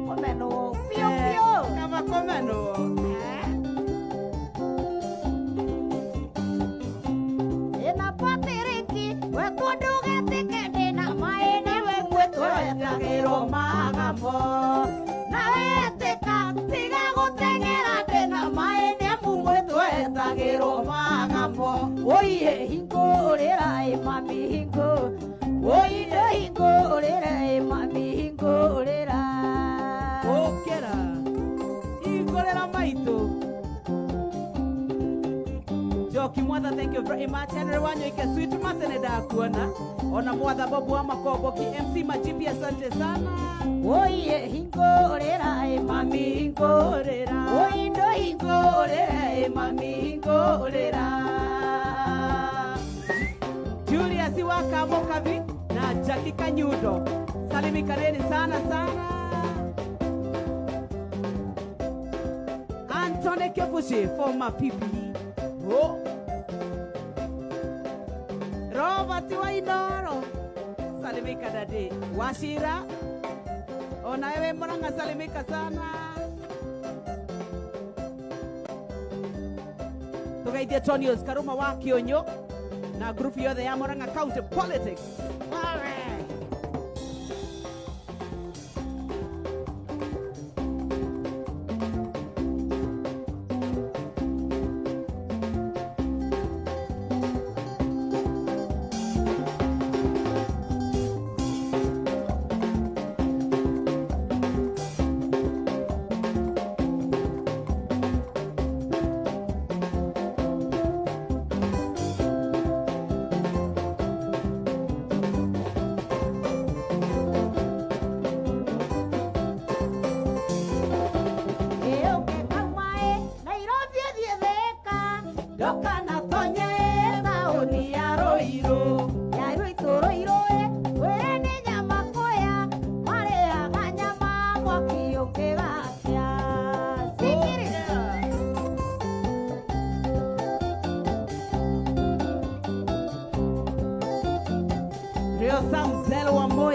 Kũmenwo biũ biũ. Kaba kũmenwo. Ĩna Patiriki wetwo ndũgetĩke ndĩna maĩ nĩwe mwĩtwo wetagĩrwo magamo na wetĩka tiga gũteng'era ndĩna maĩ nĩamu mwĩtwo wetagĩrwo magamo. Oiye hingũrĩra ĩ mami hingũ Oi ndũhingũrĩra ĩ mami hingũrĩra. Ũkĩra. Hingũrĩra maitũ. Njoki Mwatha, thank you very much. Henry Wanyoike, sweet Mercy nĩ ndakuona. Ona Mwatha Bobu wa Makomboki, MC Majibi, asante sana. Oiye hingũrĩra ĩ mami Hingũrĩra. Oi ndũhingũrĩra ĩ mami hingũrĩra. Julius wa Kamokavi na Jackie Kanyundo. Salimikaneni sana sana. Anthony Kefushi, former PPE. Oh. Robert Wainoro. Salimika dadi. Washira. Ona wewe Murang'a salimika sana. Tugeithie Tonius Karuma wa Kionyo. Na group yothe ya Murang'a County Politics.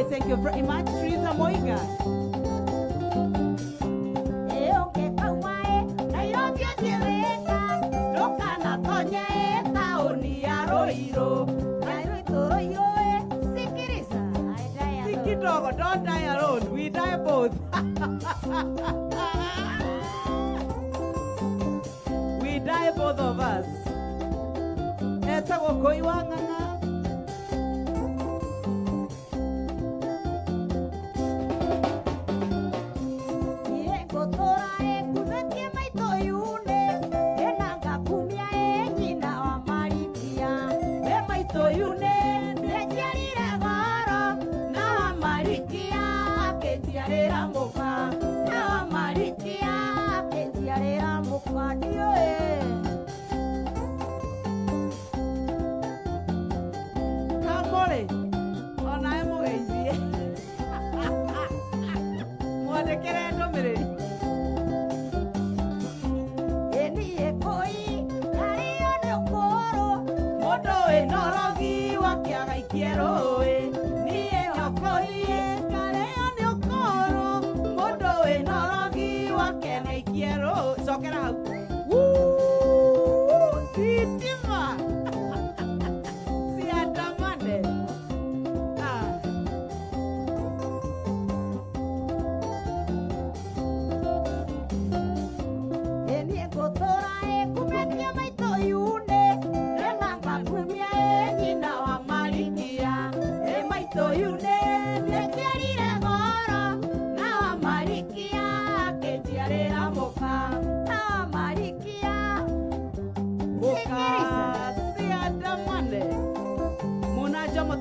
Thank you very much, Teresa Moiga. Don't die alone. We die both. We die both of us.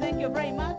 Thank you very much.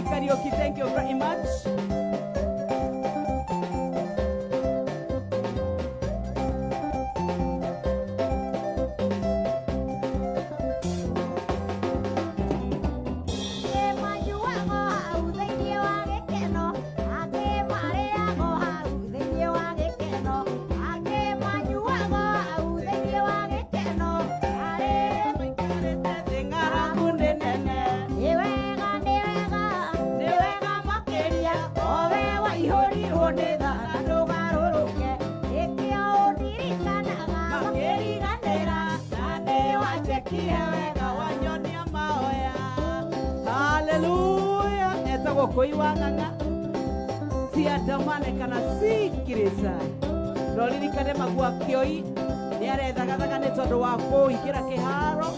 Karaoke, thank you very much. Koiwang'ang'a ciandamane kana cikirĩca roririkane magua kĩoi nĩ arethagathaga nĩ tondũ wa kũingĩra kĩharo.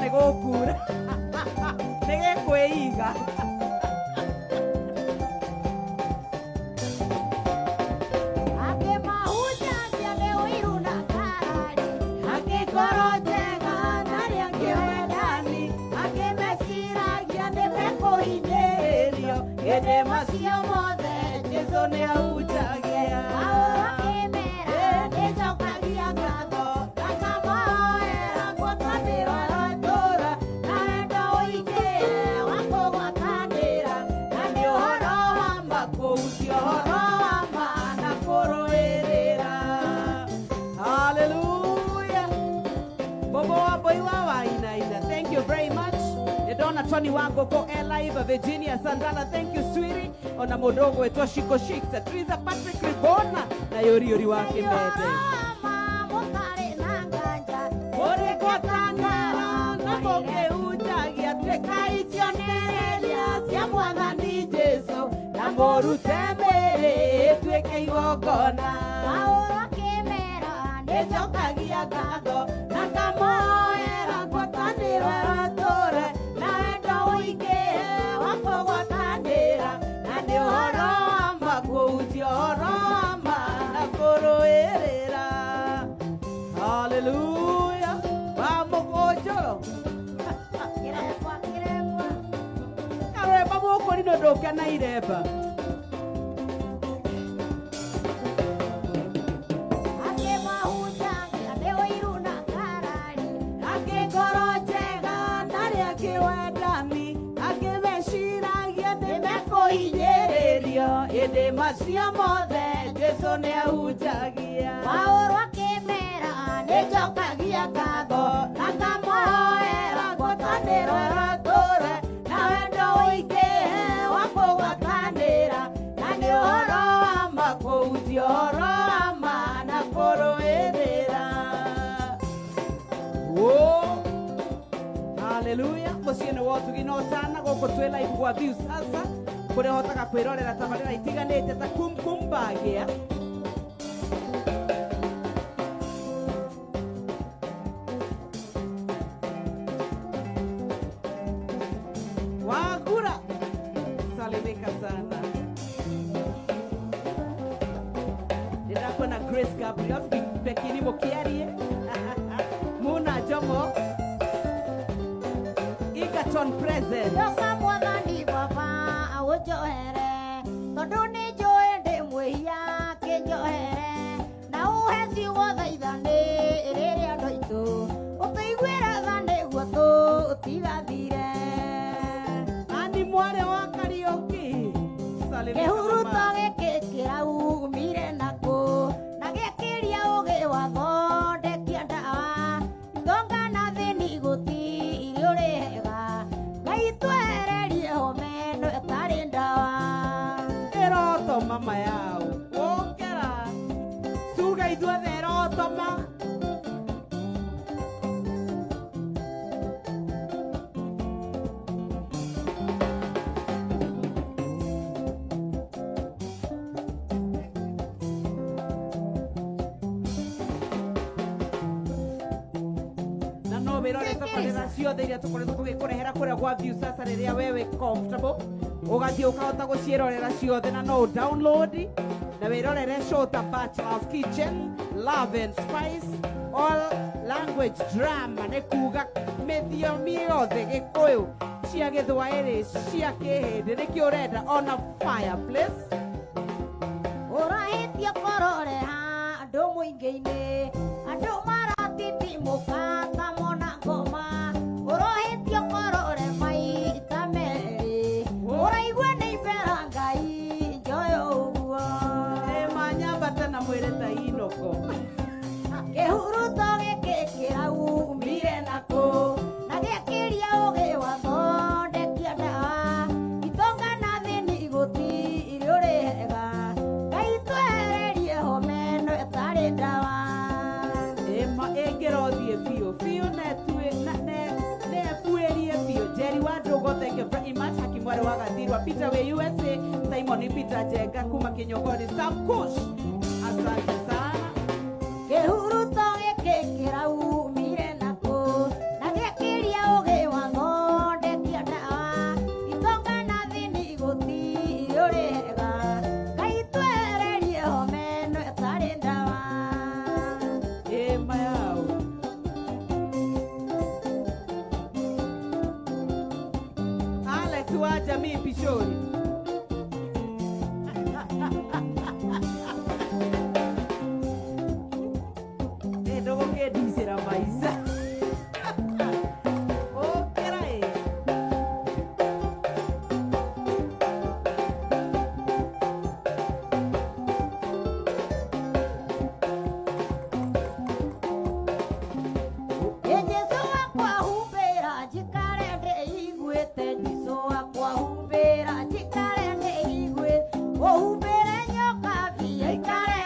Nĩ gũkura. Nĩ gĩkwĩiga. Angĩ mahunjagia nĩ ũiru na ngarari. Angĩ ngoro njega na arĩa angĩ wendani, angĩ meciragia nĩ mekũhinyĩrĩrio, ĩndĩ macio mothe Jesũ nĩ ahunjagia. Paũlũ akĩmera nĩnjokagia ngatho na ngamahoera ngwatanĩro ya itũũra na wendo ũingĩ wa kũgwatanĩra Na nĩ ũhoro wa ma kũhunjia ũhoro wa ma na kũrũĩrĩra. Hallelujah. Bobo wa boy wa wainaina. Thank you very much. Nĩndona Tony wa Ngũkũ e live Virginia Sandala. Thank you sweetie. Ona mũndũ ũgwĩtwo Shiko Shiksa, Triza Patrick Ribona na Yũriũri wa Kĩmende. Ma mũtarĩ na nganja Mũrĩ ngwatanĩro na mũkĩhunjagia, tuĩkai cionereria cia Mwathani Jesũ, na mũrute mĩĩrĩ ĩtuĩke igongona. Paũlũ akĩmera Nĩnjokagia ngatho na ngamoera ngwatanĩro ya itũũra na wendo ũingĩ wa kũgwatanĩra, na nĩ ũhoro wa ma kũhunjia ũhoro wa ma na kũrũĩrĩra. Hallelujah. Wa mũkũnjũrũ. kĩremba kĩremba. Karwemba mũkũrinũ ndũke na iremba. Angĩ mahunjagia nĩ ũiru na ngarari. Angĩ ngoro njega na arĩa angĩ wendani, angĩ meciragia nĩ mekũhinyĩrĩrio, ĩndĩ macio mothe Jesũ nĩ ahunjagia. Paũlũ akĩmera nĩnjokagia ngatho na ngamoera ngwatanĩro ya itũũra na wendo ũingĩ wa kũgwatanĩra, na nĩ ũhoro wa ma kũhunjia ũhoro wa ma na kũrũĩrĩra. Whoa. Hallelujah. Mũciĩ nĩ wotugi na ũtana gũkũ twĩ live gwa view sasa kũrĩa ũhotaga kwĩrorera tabarĩra itiganĩte ta Kumkum Bagia. Wagura. Salimika sana. Ndĩrakuona Grace Gabriel Pekini Mũkĩarie. Muna Jomo. Egerton present. Ndoka mwathani baba ũnjohere tondũ nĩ njũĩ ndĩ mwĩhia kĩnjohere na ũhe ciugo thaithani rĩrĩa andũ aitũ ũtũiguĩre tha nĩguo tũtigathire. Ani mwarĩ wa Kariũki. Salimika Kĩhuruto mama. gĩkĩ kĩraumire nakũ na gĩkĩria ũgĩ wathondekia ndawa itonga na thĩni gũtirĩ ũrĩhega Ngai twehererie homa ĩno ĩtarĩ ndawa. Ĩroto mama yao. Ũkĩra. Tuga ithuothe ĩrotoma. Na no wĩrore tabarĩra ciothe iria tũkoretwo tũgĩkũrehera kũrĩa gwa view sasa rĩrĩa wewe comfortable ũgathiĩ ũkahota gũciĩrorera ciothe na no download na wĩrorere show ta Bachelor's Kitchen, Love and Spice, all language drama nĩ kuga mĩthiomi yothe Gĩkũyũ cia Gĩthwaĩri cia Kĩhĩndĩ nĩkĩo ũrenda ona fireplace. Ũrahĩtie kũroreha andũ mũingĩ-inĩ andũ maratitimũka ta mona ngoma ũrohĩtio kũrore maita merĩ ũraigua nĩ ibera Ngai njoyo ũguo. Ĩ manyambate na mwĩrĩ ta inoko. Kĩhuruto gĩkĩ kĩraumire nakũ na gĩakĩria ũgĩ wathondekia ndawa itonga na thĩni gũtirĩ ũrĩhega Ngai twehererie homa ĩno ĩtarĩ ndawa. Ĩma ĩngĩrothiĩ biũ biũ nebuĩrie biũ. Jerry wa Ndũng'ũ, thank you very much. Haki mwarĩ wa Gathirwa, Peter wĩ USA, Simon Peter Njenga kuma Kĩnyongori, Sam Kush, asante sana. Kĩhuruto gĩkĩ kĩraumire nakũ na gĩakĩria ũgĩ Mwenyekiti wa jamii Pishori. Ndũgũkĩndicĩra maica. Ũkĩra ĩ. Jesu wakwa humbĩra njikare ndĩiguĩte Jesu wakwa humbĩra njikare ndĩiguĩte ũhumbĩre nyoka biũ ikare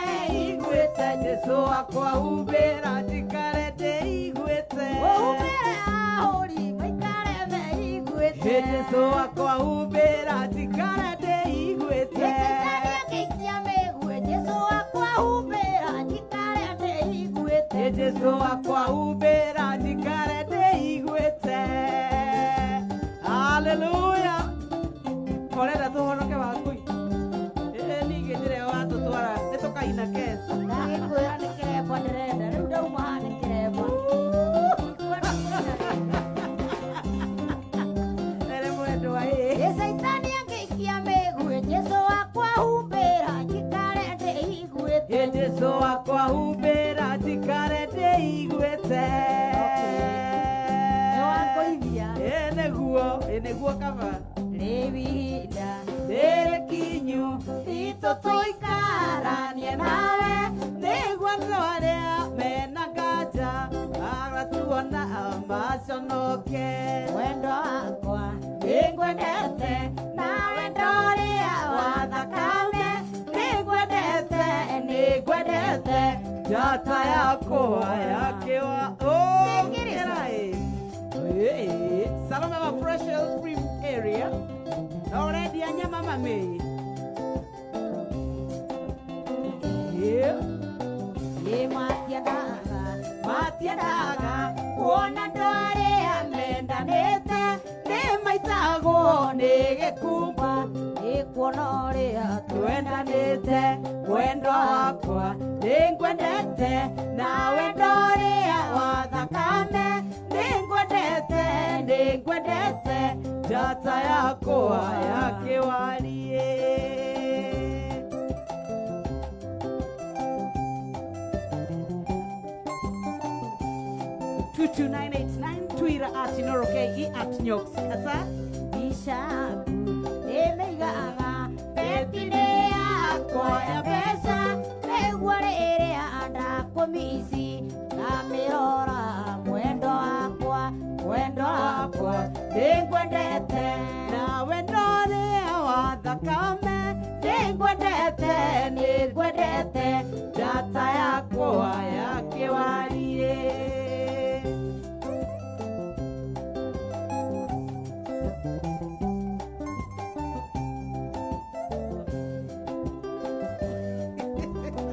Iguĩte Jesu wakwa humbĩra njikare ndĩiguĩte. ũhumbĩre ahũri maikare meiguĩte Jesu wakwa humbĩra njikare ndĩiguĩte. Gĩcaitani akĩikia mĩguĩ Jesu wakwa humbĩra njikare ndĩiguĩte Jesu wakwa humbĩra njikare ndĩiguĩte. Haleluya. Ũrenda tũhonoke wakui? Ĩ ningĩ njĩra ĩyo watũtwara nĩ tũkaina kesi. Ndagĩkwĩra nĩ kĩremba ndĩrenda rĩu ndauma haha nĩ kĩremba. Ere mwendwa ĩ. Gĩcaitani akĩikia mĩguĩ Jesu wakwa humbĩra njikare ndĩiguĩte Jesu wakwa humbĩra njikare ndĩiguĩte. Nĩ wakũithia. Ĩ nĩguo, ĩ nĩguo kaba. Rĩu ihinda Rĩrĩ kinyu itũ tũikaranie nawe nĩguo andũ arĩa mena nganja magatuona maconoke. Wendo wakwa nĩngwendete na wendo ũrĩa wa thakame nĩngwendete nĩngwendete Njata yakwa yakĩwa ũkĩra ĩ. Ĩ, Salome wa Fresh Health Cream area na ũrendia nyama mami. Ĩ, Ĩ matiendaga matiendaga kuona andũ arĩa mendanĩte nĩ maitagwo nĩ gĩkumba nĩ kuona ũrĩa twendanĩte wendo wakwa nĩngwendete na wendo ũrĩa wa thakame nĩngwendete nĩngwendete njata yakwa ya kĩwariĩ. 22989 Twitter at Inoro KE at Nyox Kata. Icaku nĩmĩigaga beti-inĩ yakwa ya mbeca nĩguo rĩrĩa ndakũmici ngamĩrora mwendo wakwa Wendo wakwa nĩngwendete na wendo ũrĩa wa thakame nĩngwendete nĩngwendete njata yakwa ya kĩwariĩ.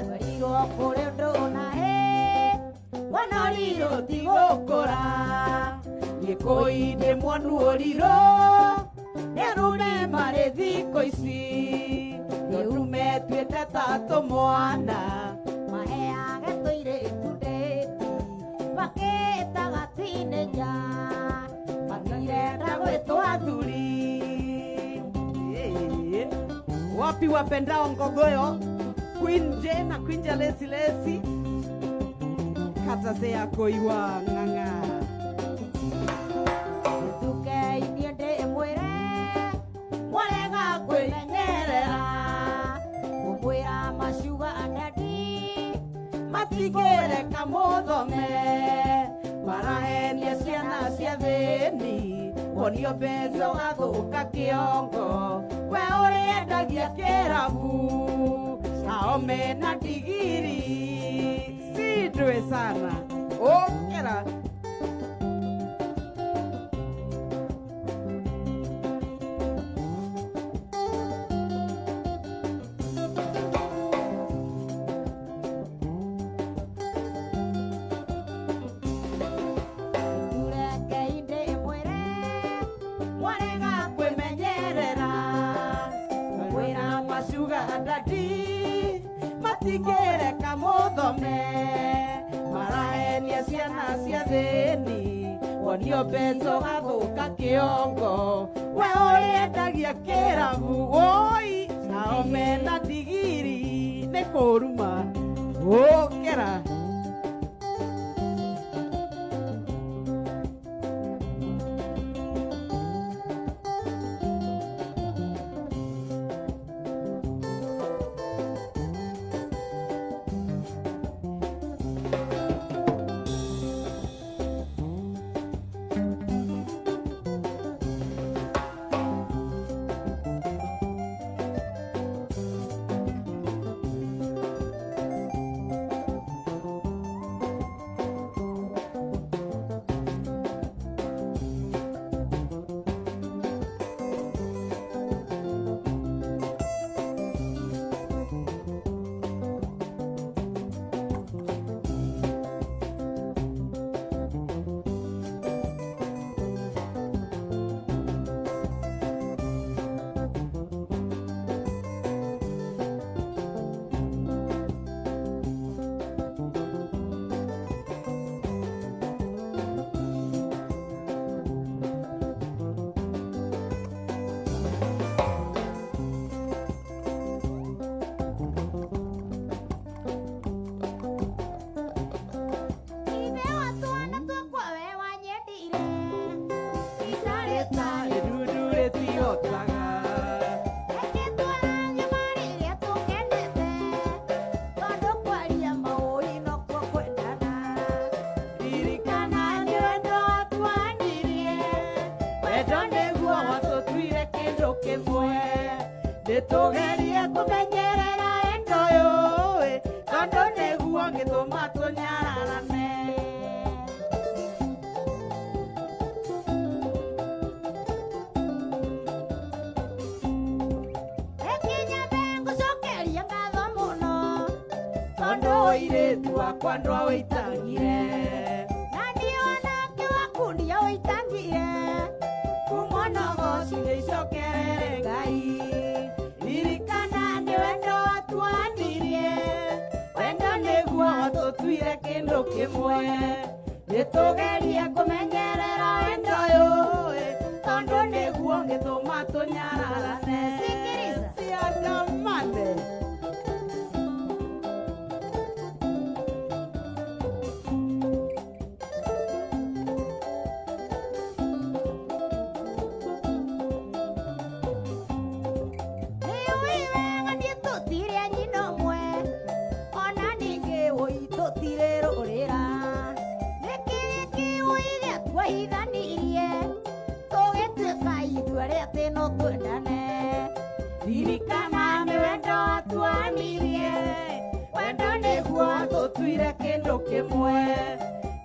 Werirwo kũrĩ ũndũ na hĩ wona ũrirũ Ti gũkũra gĩkũi-inĩ mwonu ũrirũ nĩ arũme marĩ thikũ ici nĩũrume tuĩte ta tũmwana maheage tũirĩtu ndĩti makĩtaga tinĩnja matirenda gwĩtwo athuri. Ĩ, wapi wapendao ngogoyo Queen J na Queen Jalesi Lesi kata se yako iwa ng'ang'a. Nduke inie ndĩmwĩre mwarega kwĩmenyerera ngũmwĩra macuga ndendi matigũreka mũthome marahenia ciana cia thĩni wonio mbeca ũgathũka kĩongo we ũrĩendagia kĩrabu ao mena ndigiri sindwe sana ũkĩra. Ndureke ndĩmwĩre mwarega kwĩmenyerera ngwĩra macuga ndadi matingĩreka mũthome marahenia ciana cia thĩni Wonio mbeca ũgathũka kĩongo we ũrĩendagia kĩrabu woi nao mena ndigiri nĩ kũruma ũkĩra. Nĩtũgerie kũmenyerera endo yũĩ tondũ nĩguo ngĩtũma tũnyararane. Ekinyambe ngũcokeria ngatho mũno tondũ ũirĩtu wakwa ndwaũitangire na niĩ onake waku ndiaũitangire kuma nogoci nĩicokerere Ngai. Ririkana nĩ wendo watuanirie wendo nĩguo watũtuire kĩndũ kĩmwe nĩtũgerie kũmenyerera wendo yũĩ tondũ nĩguo ngĩtũma tũnyararane. Ciandamane. Ririkana nĩ wendo watuanirie wendo nĩguo watũtuire kĩndũ kĩmwe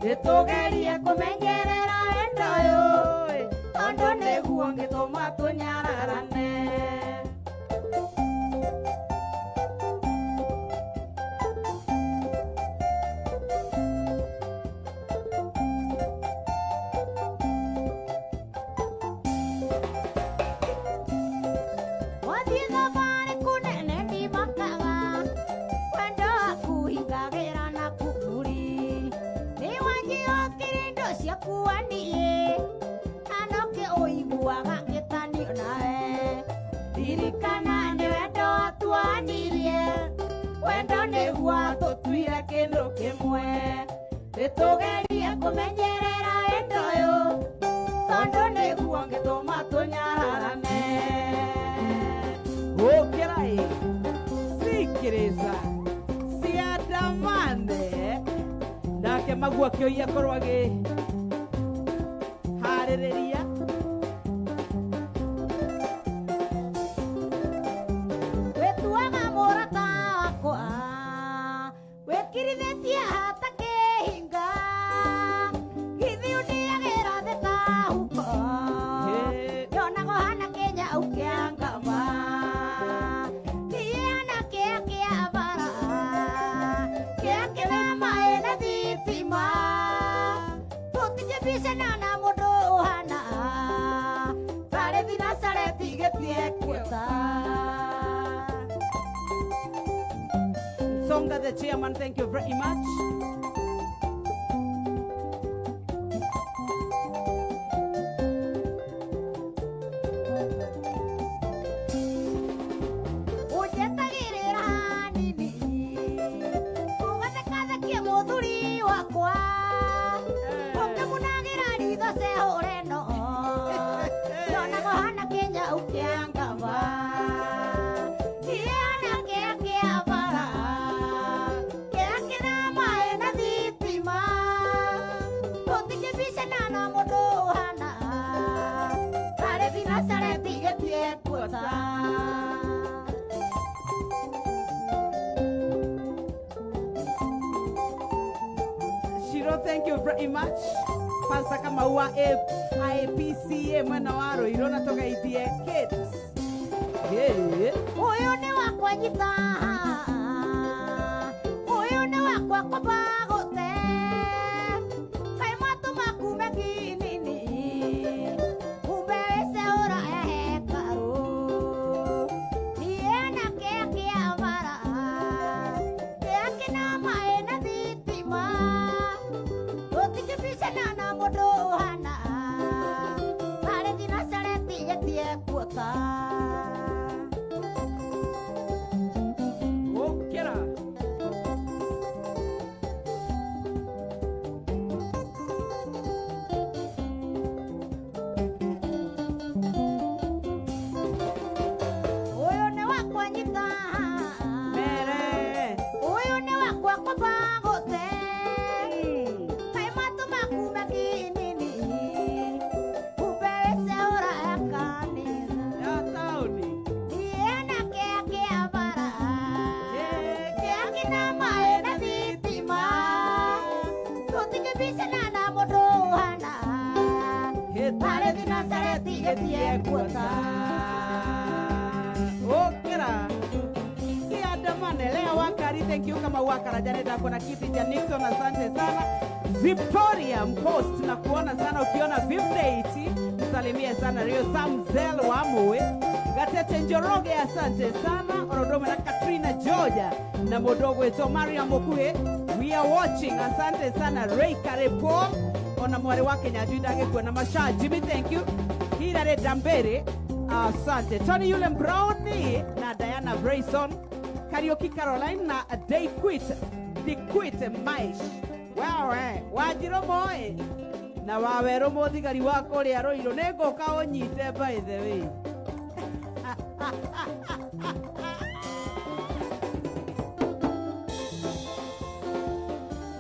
nĩtũgerie kũmenyerera wendo yũĩ tondũ nĩguo ngĩtũma tũnyararane. Ririkana nĩ wendo watuanirie wendo nĩguo watũtuire kĩndũ kĩmwe nĩtũgerie kũmenyerera wendo ũyũ tondũ nĩguo ngĩtũma tũnyararane. Ũkĩra ĩ sikiriza ciandamane nake maguo akĩoia akorwo agĩharĩrĩria. Wĩtuaga mũrata wakwa wĩkirithĩtie hata kĩhinga githĩ ũndĩagĩra thĩ ta huko nyonaga ũhana kĩnyau kĩa ngama kĩhana kĩa kĩa bara kĩa kĩna maĩ na thitima tũtingĩbicana na mũndũ ũhana tarĩ thinacareti gĩtie kuota. Songa the chairman, thank you very much. cehũre no Yonaga hana Kenya ũkĩangaba Niĩ kĩa kĩa bara Kĩa kĩna maĩ na thitima Tũtingĩbicana na mũndũ ũhana Tarĩ thinacareti gĩtie kuota. Shiro, thank you very much. Pastor Kamau wa IAPCA mwena wa Ruiru na tugeithie kids. Yeah. Ũyũ nĩ wakwa nyita Ũyũ nĩ wakwa kwamba gũte Kaĩ matũ maku me kinini Kumbe wĩceũra ya hekarũ Niĩ na kĩa kĩa bara Kĩa kĩna maĩ na thitima Tũtingĩbicana na mũndũ ũhana Tarĩ thinacareti gĩtie kuota. Ũkĩra. Ũyũ nĩ wakwa nyita Mere. Ũyũ nĩ wakwa kwamba gũte Kaĩ matũ maku me kinini Kumbe wĩceũra ya kanitha Ya taũni. Niĩ na kĩa kĩa bara Kĩa kĩna maĩ na thitima Tũtingĩbicana na mũndũ ũhana Tarĩ thinacareti gĩtie kuota. Ũkĩra. Siandamane Lea Wakari, thank you. Kama Wakara Janet ako na kiti cha Nixon, asante sana. Victoria Mpost na kuona sana ukiona Vimdate, msalimie sana Rio Samzel wa Mue. Gatete Njoroge, asante sana. Orodome na Katrina Georgia na mudogo wetu Maria Mokuhe, we are watching, asante sana. Ray Karepo ona mwari wake Nyajui ndagĩkuona na Masha Jimmy, thank you. Hilary Dambere, asante. Tony Yule Brownie na Diana Brayson, Karaoke Caroline na Day Quit, The Quit Maish. Wewe, Wanjirũ Moe na Wawerũ mũthigari wa kũrĩa Ruiru nĩ ngũka ũnyite by the way.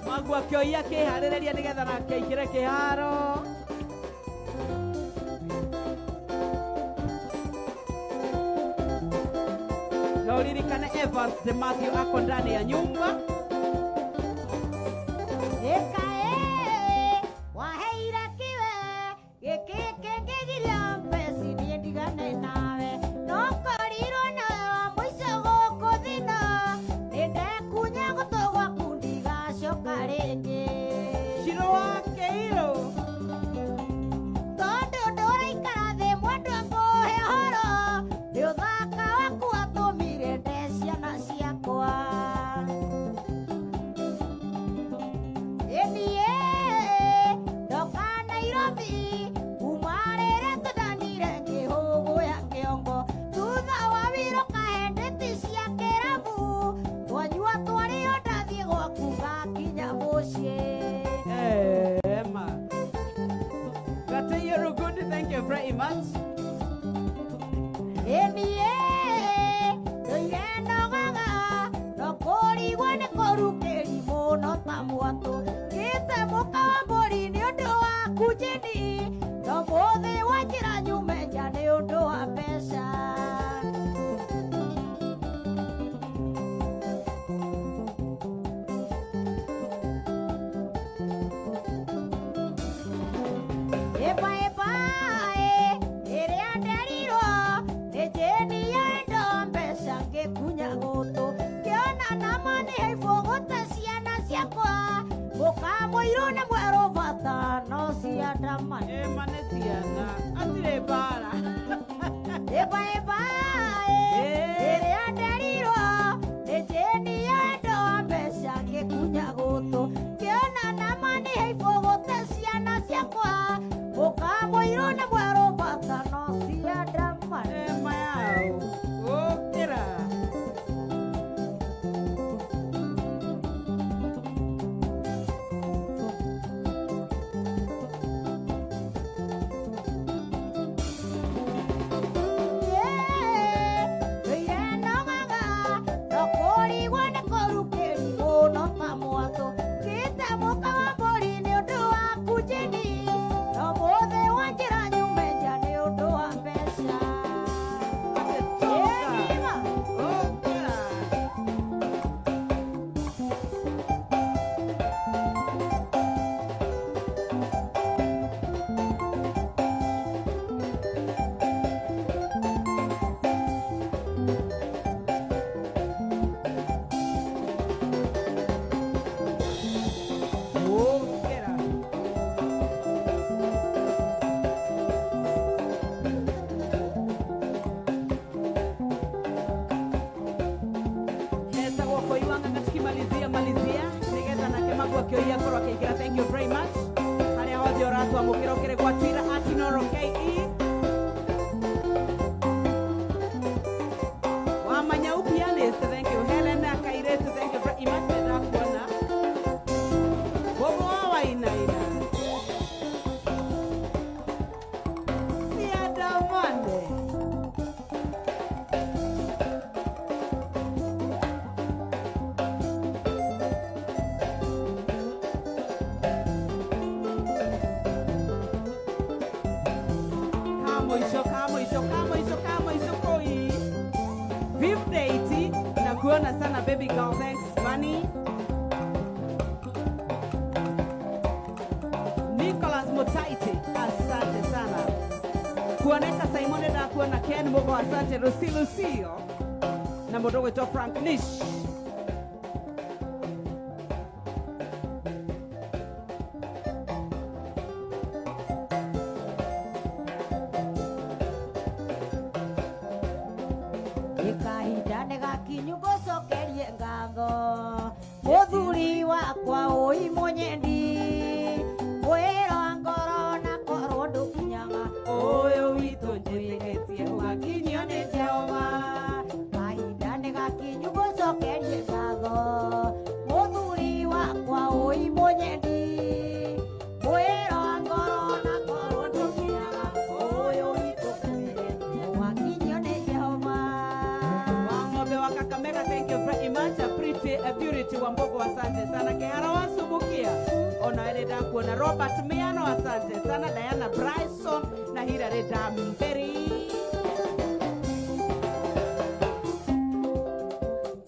Magu akĩoia akĩharĩrĩria nĩgetha nake aingĩre kĩharo. Na uririkane Evans de Matthew ako ndani ya nyumba. Ĩka ĩ waheire kiwe gĩkĩ kĩngĩgiria mbeci niĩ ndigane nawe no korirwo nawe wa mũico gũkũ thina nĩ ndekunya gũtũ gwaku ndigacoka rĩngĩ Shiro wa Keiro. Tondũ ndũraikara thĩ mwendwa ngũhe ũhoro nĩ ũthaka waku watũmire nde ciana ciakwa. Ĩniĩ ndoka Nairobi kuma rĩrĩa tũndanire ngĩhũgũya kĩongo thutha wa wĩra ũkahe ndĩti cia kĩrabu twanyua twarĩo ndathiĩ gwaku ngakinya mũciĩ. Ema. Gateye Rugundi, thank you very much. Ĩniĩ ndũire nogaga no kũrigwo nĩ kũrukĩri mũno ta mwatũ ngĩte mũka wa mbũri nĩ ũndũ waku njini no mũthĩ wa njĩra nyume nja nĩ ũndũ wa mbeca. Ĩba ĩba ĩ ĩrĩa nderirwo nĩ njĩni ya indo mbeca ngĩkunya gũtũ ngĩona nama nĩ haibũ gũte ciana ciakwa mũka mũirũ nĩ mwerũ bata no ciandamane. Ema nĩ ciana. Atirĩ mbara. Ĩba ĩba ĩ ĩrĩa nderirwo nĩ njĩni ya indo mbeca ngĩkunya gũtũ ngĩona nama nĩ haibũ gũte ciana ciakwa mũka mũirũ nĩ mwerũ bata no ciandamane. Ema yao. Ũkĩra. Kĩoi akorwo akĩingĩra, thank you very much. Harĩa hothe ũratwamũkĩra ũkĩrĩ gwa Twitter @InooroKE. Wamanyau pianist, thank you. Helena Kairetu, thank you very much. Ndakuona. Bobo wa Wainaina. Siadamane. Kamoico, kamoico, kamoico, kamoico koi. Fifth nakuona sana baby girl, thanks money. Nicholas Mutaiti, asante sana. Kuoneka Simon ndakuona Ken Mugo, asante. Lucy Lucio na mũndũ ũgwĩtwo Frank Nish. Ikahinda nĩ gakinyu ngũcokerie ngatho mũthuri wakwa ũi mũnyendi mwĩra wa ngoro na korwo ndũkinyaga Ũyũ witũ njĩtĩkĩtie ũgakinyio nĩ Jehova. Kahinda nĩ gakinyu ngũcokerie ngatho mũthuri wakwa ũi mũnyendi mwĩra wa ngoro na korwo ndũkinyaga ũyũ witũ njĩtĩkĩtie ũgakinyio nĩ Jehova. Wang'ombe wa Kakamega, thank you very much. A pretty a Purity wa Mbogo, asante sana. Kehara wa Subukia, ona ere ndakuona. Robert Miano, asante sana. Diana Bryson na Hilary Damberi.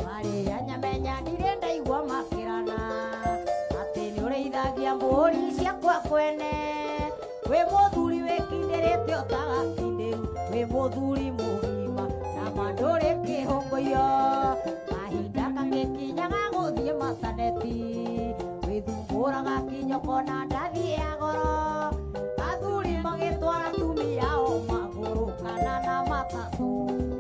Marĩa nyamenya ndirĩ ndaigua makĩrana atĩ nĩ ũrĩithagia mbũri ciakwa kwene wĩ mũthuri wĩkindĩrĩte ũtagakindĩru wĩ mũthuri mũgima na ma ndũrĩ kĩhũngũyo mahinda gagĩkinyaga gũthiĩ mataneti wĩthumbũraga kinyoko na ndathiĩ ya goro athuri magĩtwara atumia ao magũrũ kana na matatũ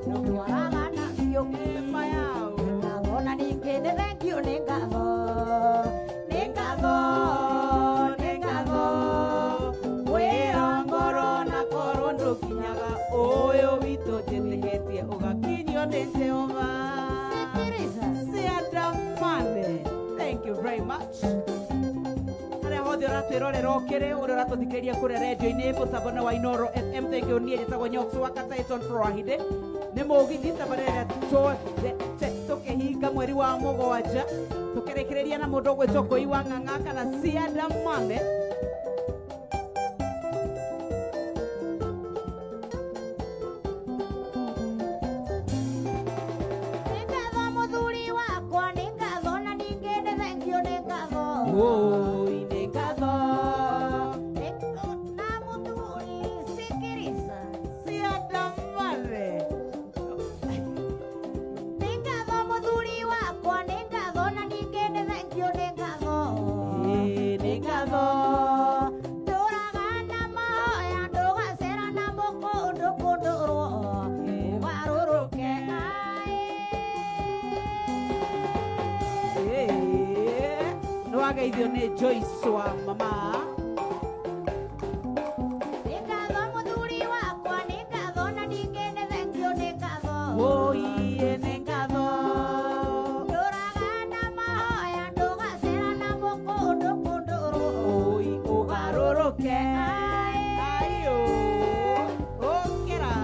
ndwaraga na biũki. Ema yao. Ngatho na ningĩ nĩ thengiũ nĩ ngatho nĩ ngatho nĩ ngatho Wĩra ngoro na korwo ndũkinyaga ũyũ witũ njĩtĩkĩtie ũgakinyio nĩ Jehova. Sikiriza. Siadamane, thank you very much. Harĩa hothe ũratwĩrorera ũkĩrĩ ũrĩa ũratũthikĩrĩria kũrĩa rendio-inĩ mũtambo-inĩ wa Inooro FM, thank you. Niĩ njĩtagwo Nyox wa Tyson Froahide nĩ mũgithi tabarĩra tũkĩhinga mweri wa mũgwanja tũkĩrĩkĩrĩria na mũndũ ũgwĩtwo Kũi wa Ng'ang'a kana Siadamane. Nĩ ngatho mũthuri wakwa nĩ ngatho na ningĩ nĩ thengiũ nĩ ngatho Woi, nĩ ngatho. Nĩ na mũthuri sikiriza. Siadamane. Nĩ ngatho mũthuri wakwa nĩ ngatho na ningĩ nĩ thengiũ nĩ ngatho. Ĩĩ, nĩ ngatho. Ndũraga na mahoya ndũgacera na mũkũndũ kũndũrwo ũgarũrũke aĩ. Ĩĩ, nĩ wageithio nĩ Joyce wa mama. Nĩ ngatho mũthuri wakwa nĩ ngatho na ningĩ nĩ thengiũ nĩ ngatho. Woi, nĩ ngatho. Ndũraga na mahoya ndũgacera na mũkũndũ kũndũrwo Oi, ũgarũrũke aĩ. Ayo, ongera.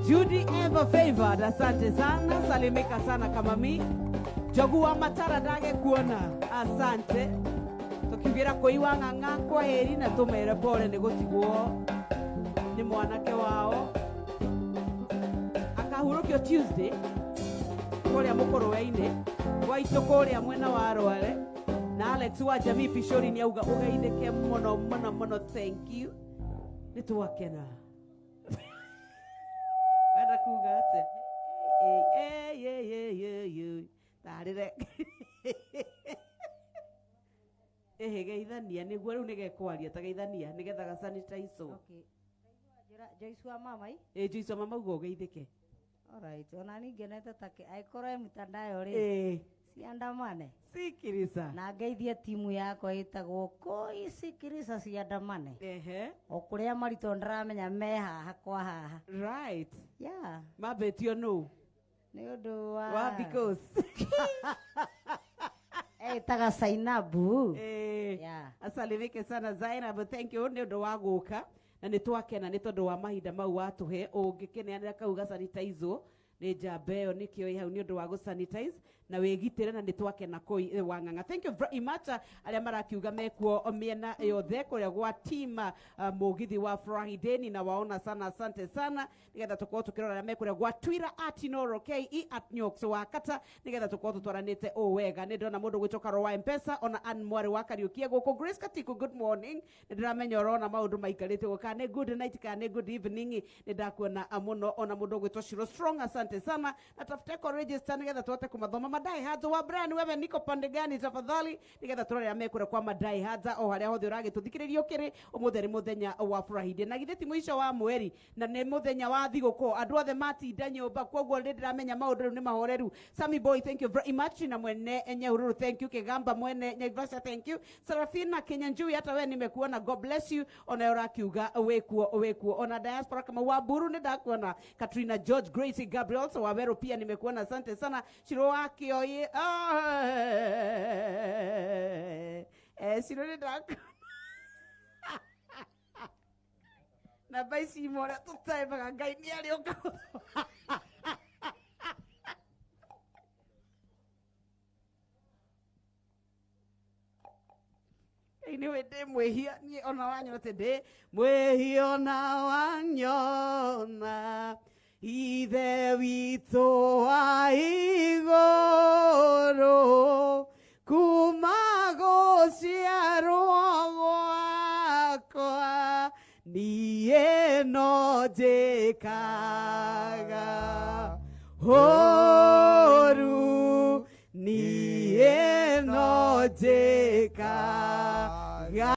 Judy Ever Favored, asante sana, salimika sana kama mi. Jogu wa Matara ndage kuona, asante. Tukiugĩra Kũi wa Ng'ang'a kwa heri na tũmere pole nĩ gũtigwo nĩ mwanake wao. Akahurũkio Tuesday kũrĩa mũkũrwe-inĩ gwaitũ kũrĩa mwena wa Rware. Na Alex wa Jamii Pishori nĩ auga ũgeithĩke mũno mũno mũno, thank you. Nĩ twakena. Wenda kuga atĩa? Tarĩre. Ĩhĩ geithania nĩguo rĩu nĩgekwaria ta geithania nĩgetha gasanitize. Okay. Joyce wa mama i? Ĩ Joyce wa mama uga ũgeithĩke. Alright, ona niĩ ngenete take angĩkorwo e mtandao rĩ. Ĩĩ. Ciandamane. Sikiriza. Na ngeithie timu yakwa ĩtagwo Koi Sikiriza ciandamane. Ehe. O kũrĩa marito ndĩramenya me haha kwa haha. Right. Yeah. Mabetio no. Nĩ ũndũ wa Wa because. Ĩtaga Zainabu. Eh. Yeah. Asalimike sana Zainab, thank you nĩ ũndũ wa gũka na nĩ twakena nĩ tondũ wa mahinda mau watũhe ũngĩkeneanĩra kau gasanitize nĩ njamba ĩyo nĩkĩo ĩ hau nĩ ũndũ wa gũsanitize na wĩgitĩre na nĩ twakena kũi Wang'ang'a. Thank you very much arĩa marakiuga mekuo mĩena yothe kũrĩa gwa tima mũgithi wa Friday na waona sana, asante sana nĩgetha tũkorwo tũkĩrora arĩa mekũrĩa gwa Twitter at Inooro KE at Nyox wa Kata nĩgetha tũkorwo tũtwaranĩte ũũ wega. Nĩ ndĩrona mũndũ gwĩtwo Karo wa Mpesa ona Ann Mwarĩ wa Kariũkia gũkũ. Grace Katiku, good morning. Nĩ ndĩramenya ũrona maũndũ maikarĩte ũguo, kana nĩ good night kana nĩ good evening, nĩ ndakuona mũno. Ona mũndũ gwĩtwo Shiro Strong, asante sana. Na tafute ko register nĩgetha tũhote kũmathoma. Madai Hadzo wa Brian, wewe niko pande gani tafadhali, nĩgetha tũrore arĩa mekũrĩa kwa Madai Hadza o harĩa hothe ũragĩtũthikĩrĩria ũkĩrĩ. Ũmũthĩ nĩ mũthenya wa Friday na githĩ ti mũico wa mweri na nĩ mũthenya wa thigũkũ, andũ othe matinda nyũmba, koguo nĩ ndĩramenya maũndũ rĩu nĩ mahoreru. Sammy Boy, thank you very much. Na mwene Nyahururu, thank you. Kigamba mwene Naivasha, thank you. Sarafina Kinyanjui, hata we nimekuona, God bless you. Ona ũrakiuga wĩkuo wĩkuo. Ona diaspora kama Waburu nĩ ndakuona. Katrina George, Gracie Gabriel so Wawero pia nimekuona, asante sana. Shiro wa Kioye, Shiro nĩ ndakuona namba ici imwe ũrĩa tũtaĩmaga Ngai nĩ arĩ ũka. Ngai nĩwe ndĩ mwĩhia niĩ, ona wanyona atĩ ndĩ mwĩhia, ona wanyona Ithe witũ wa igũrũ kuma gũciarwo gwakwa niĩ no njĩkaga ũru, niĩ no njĩkaga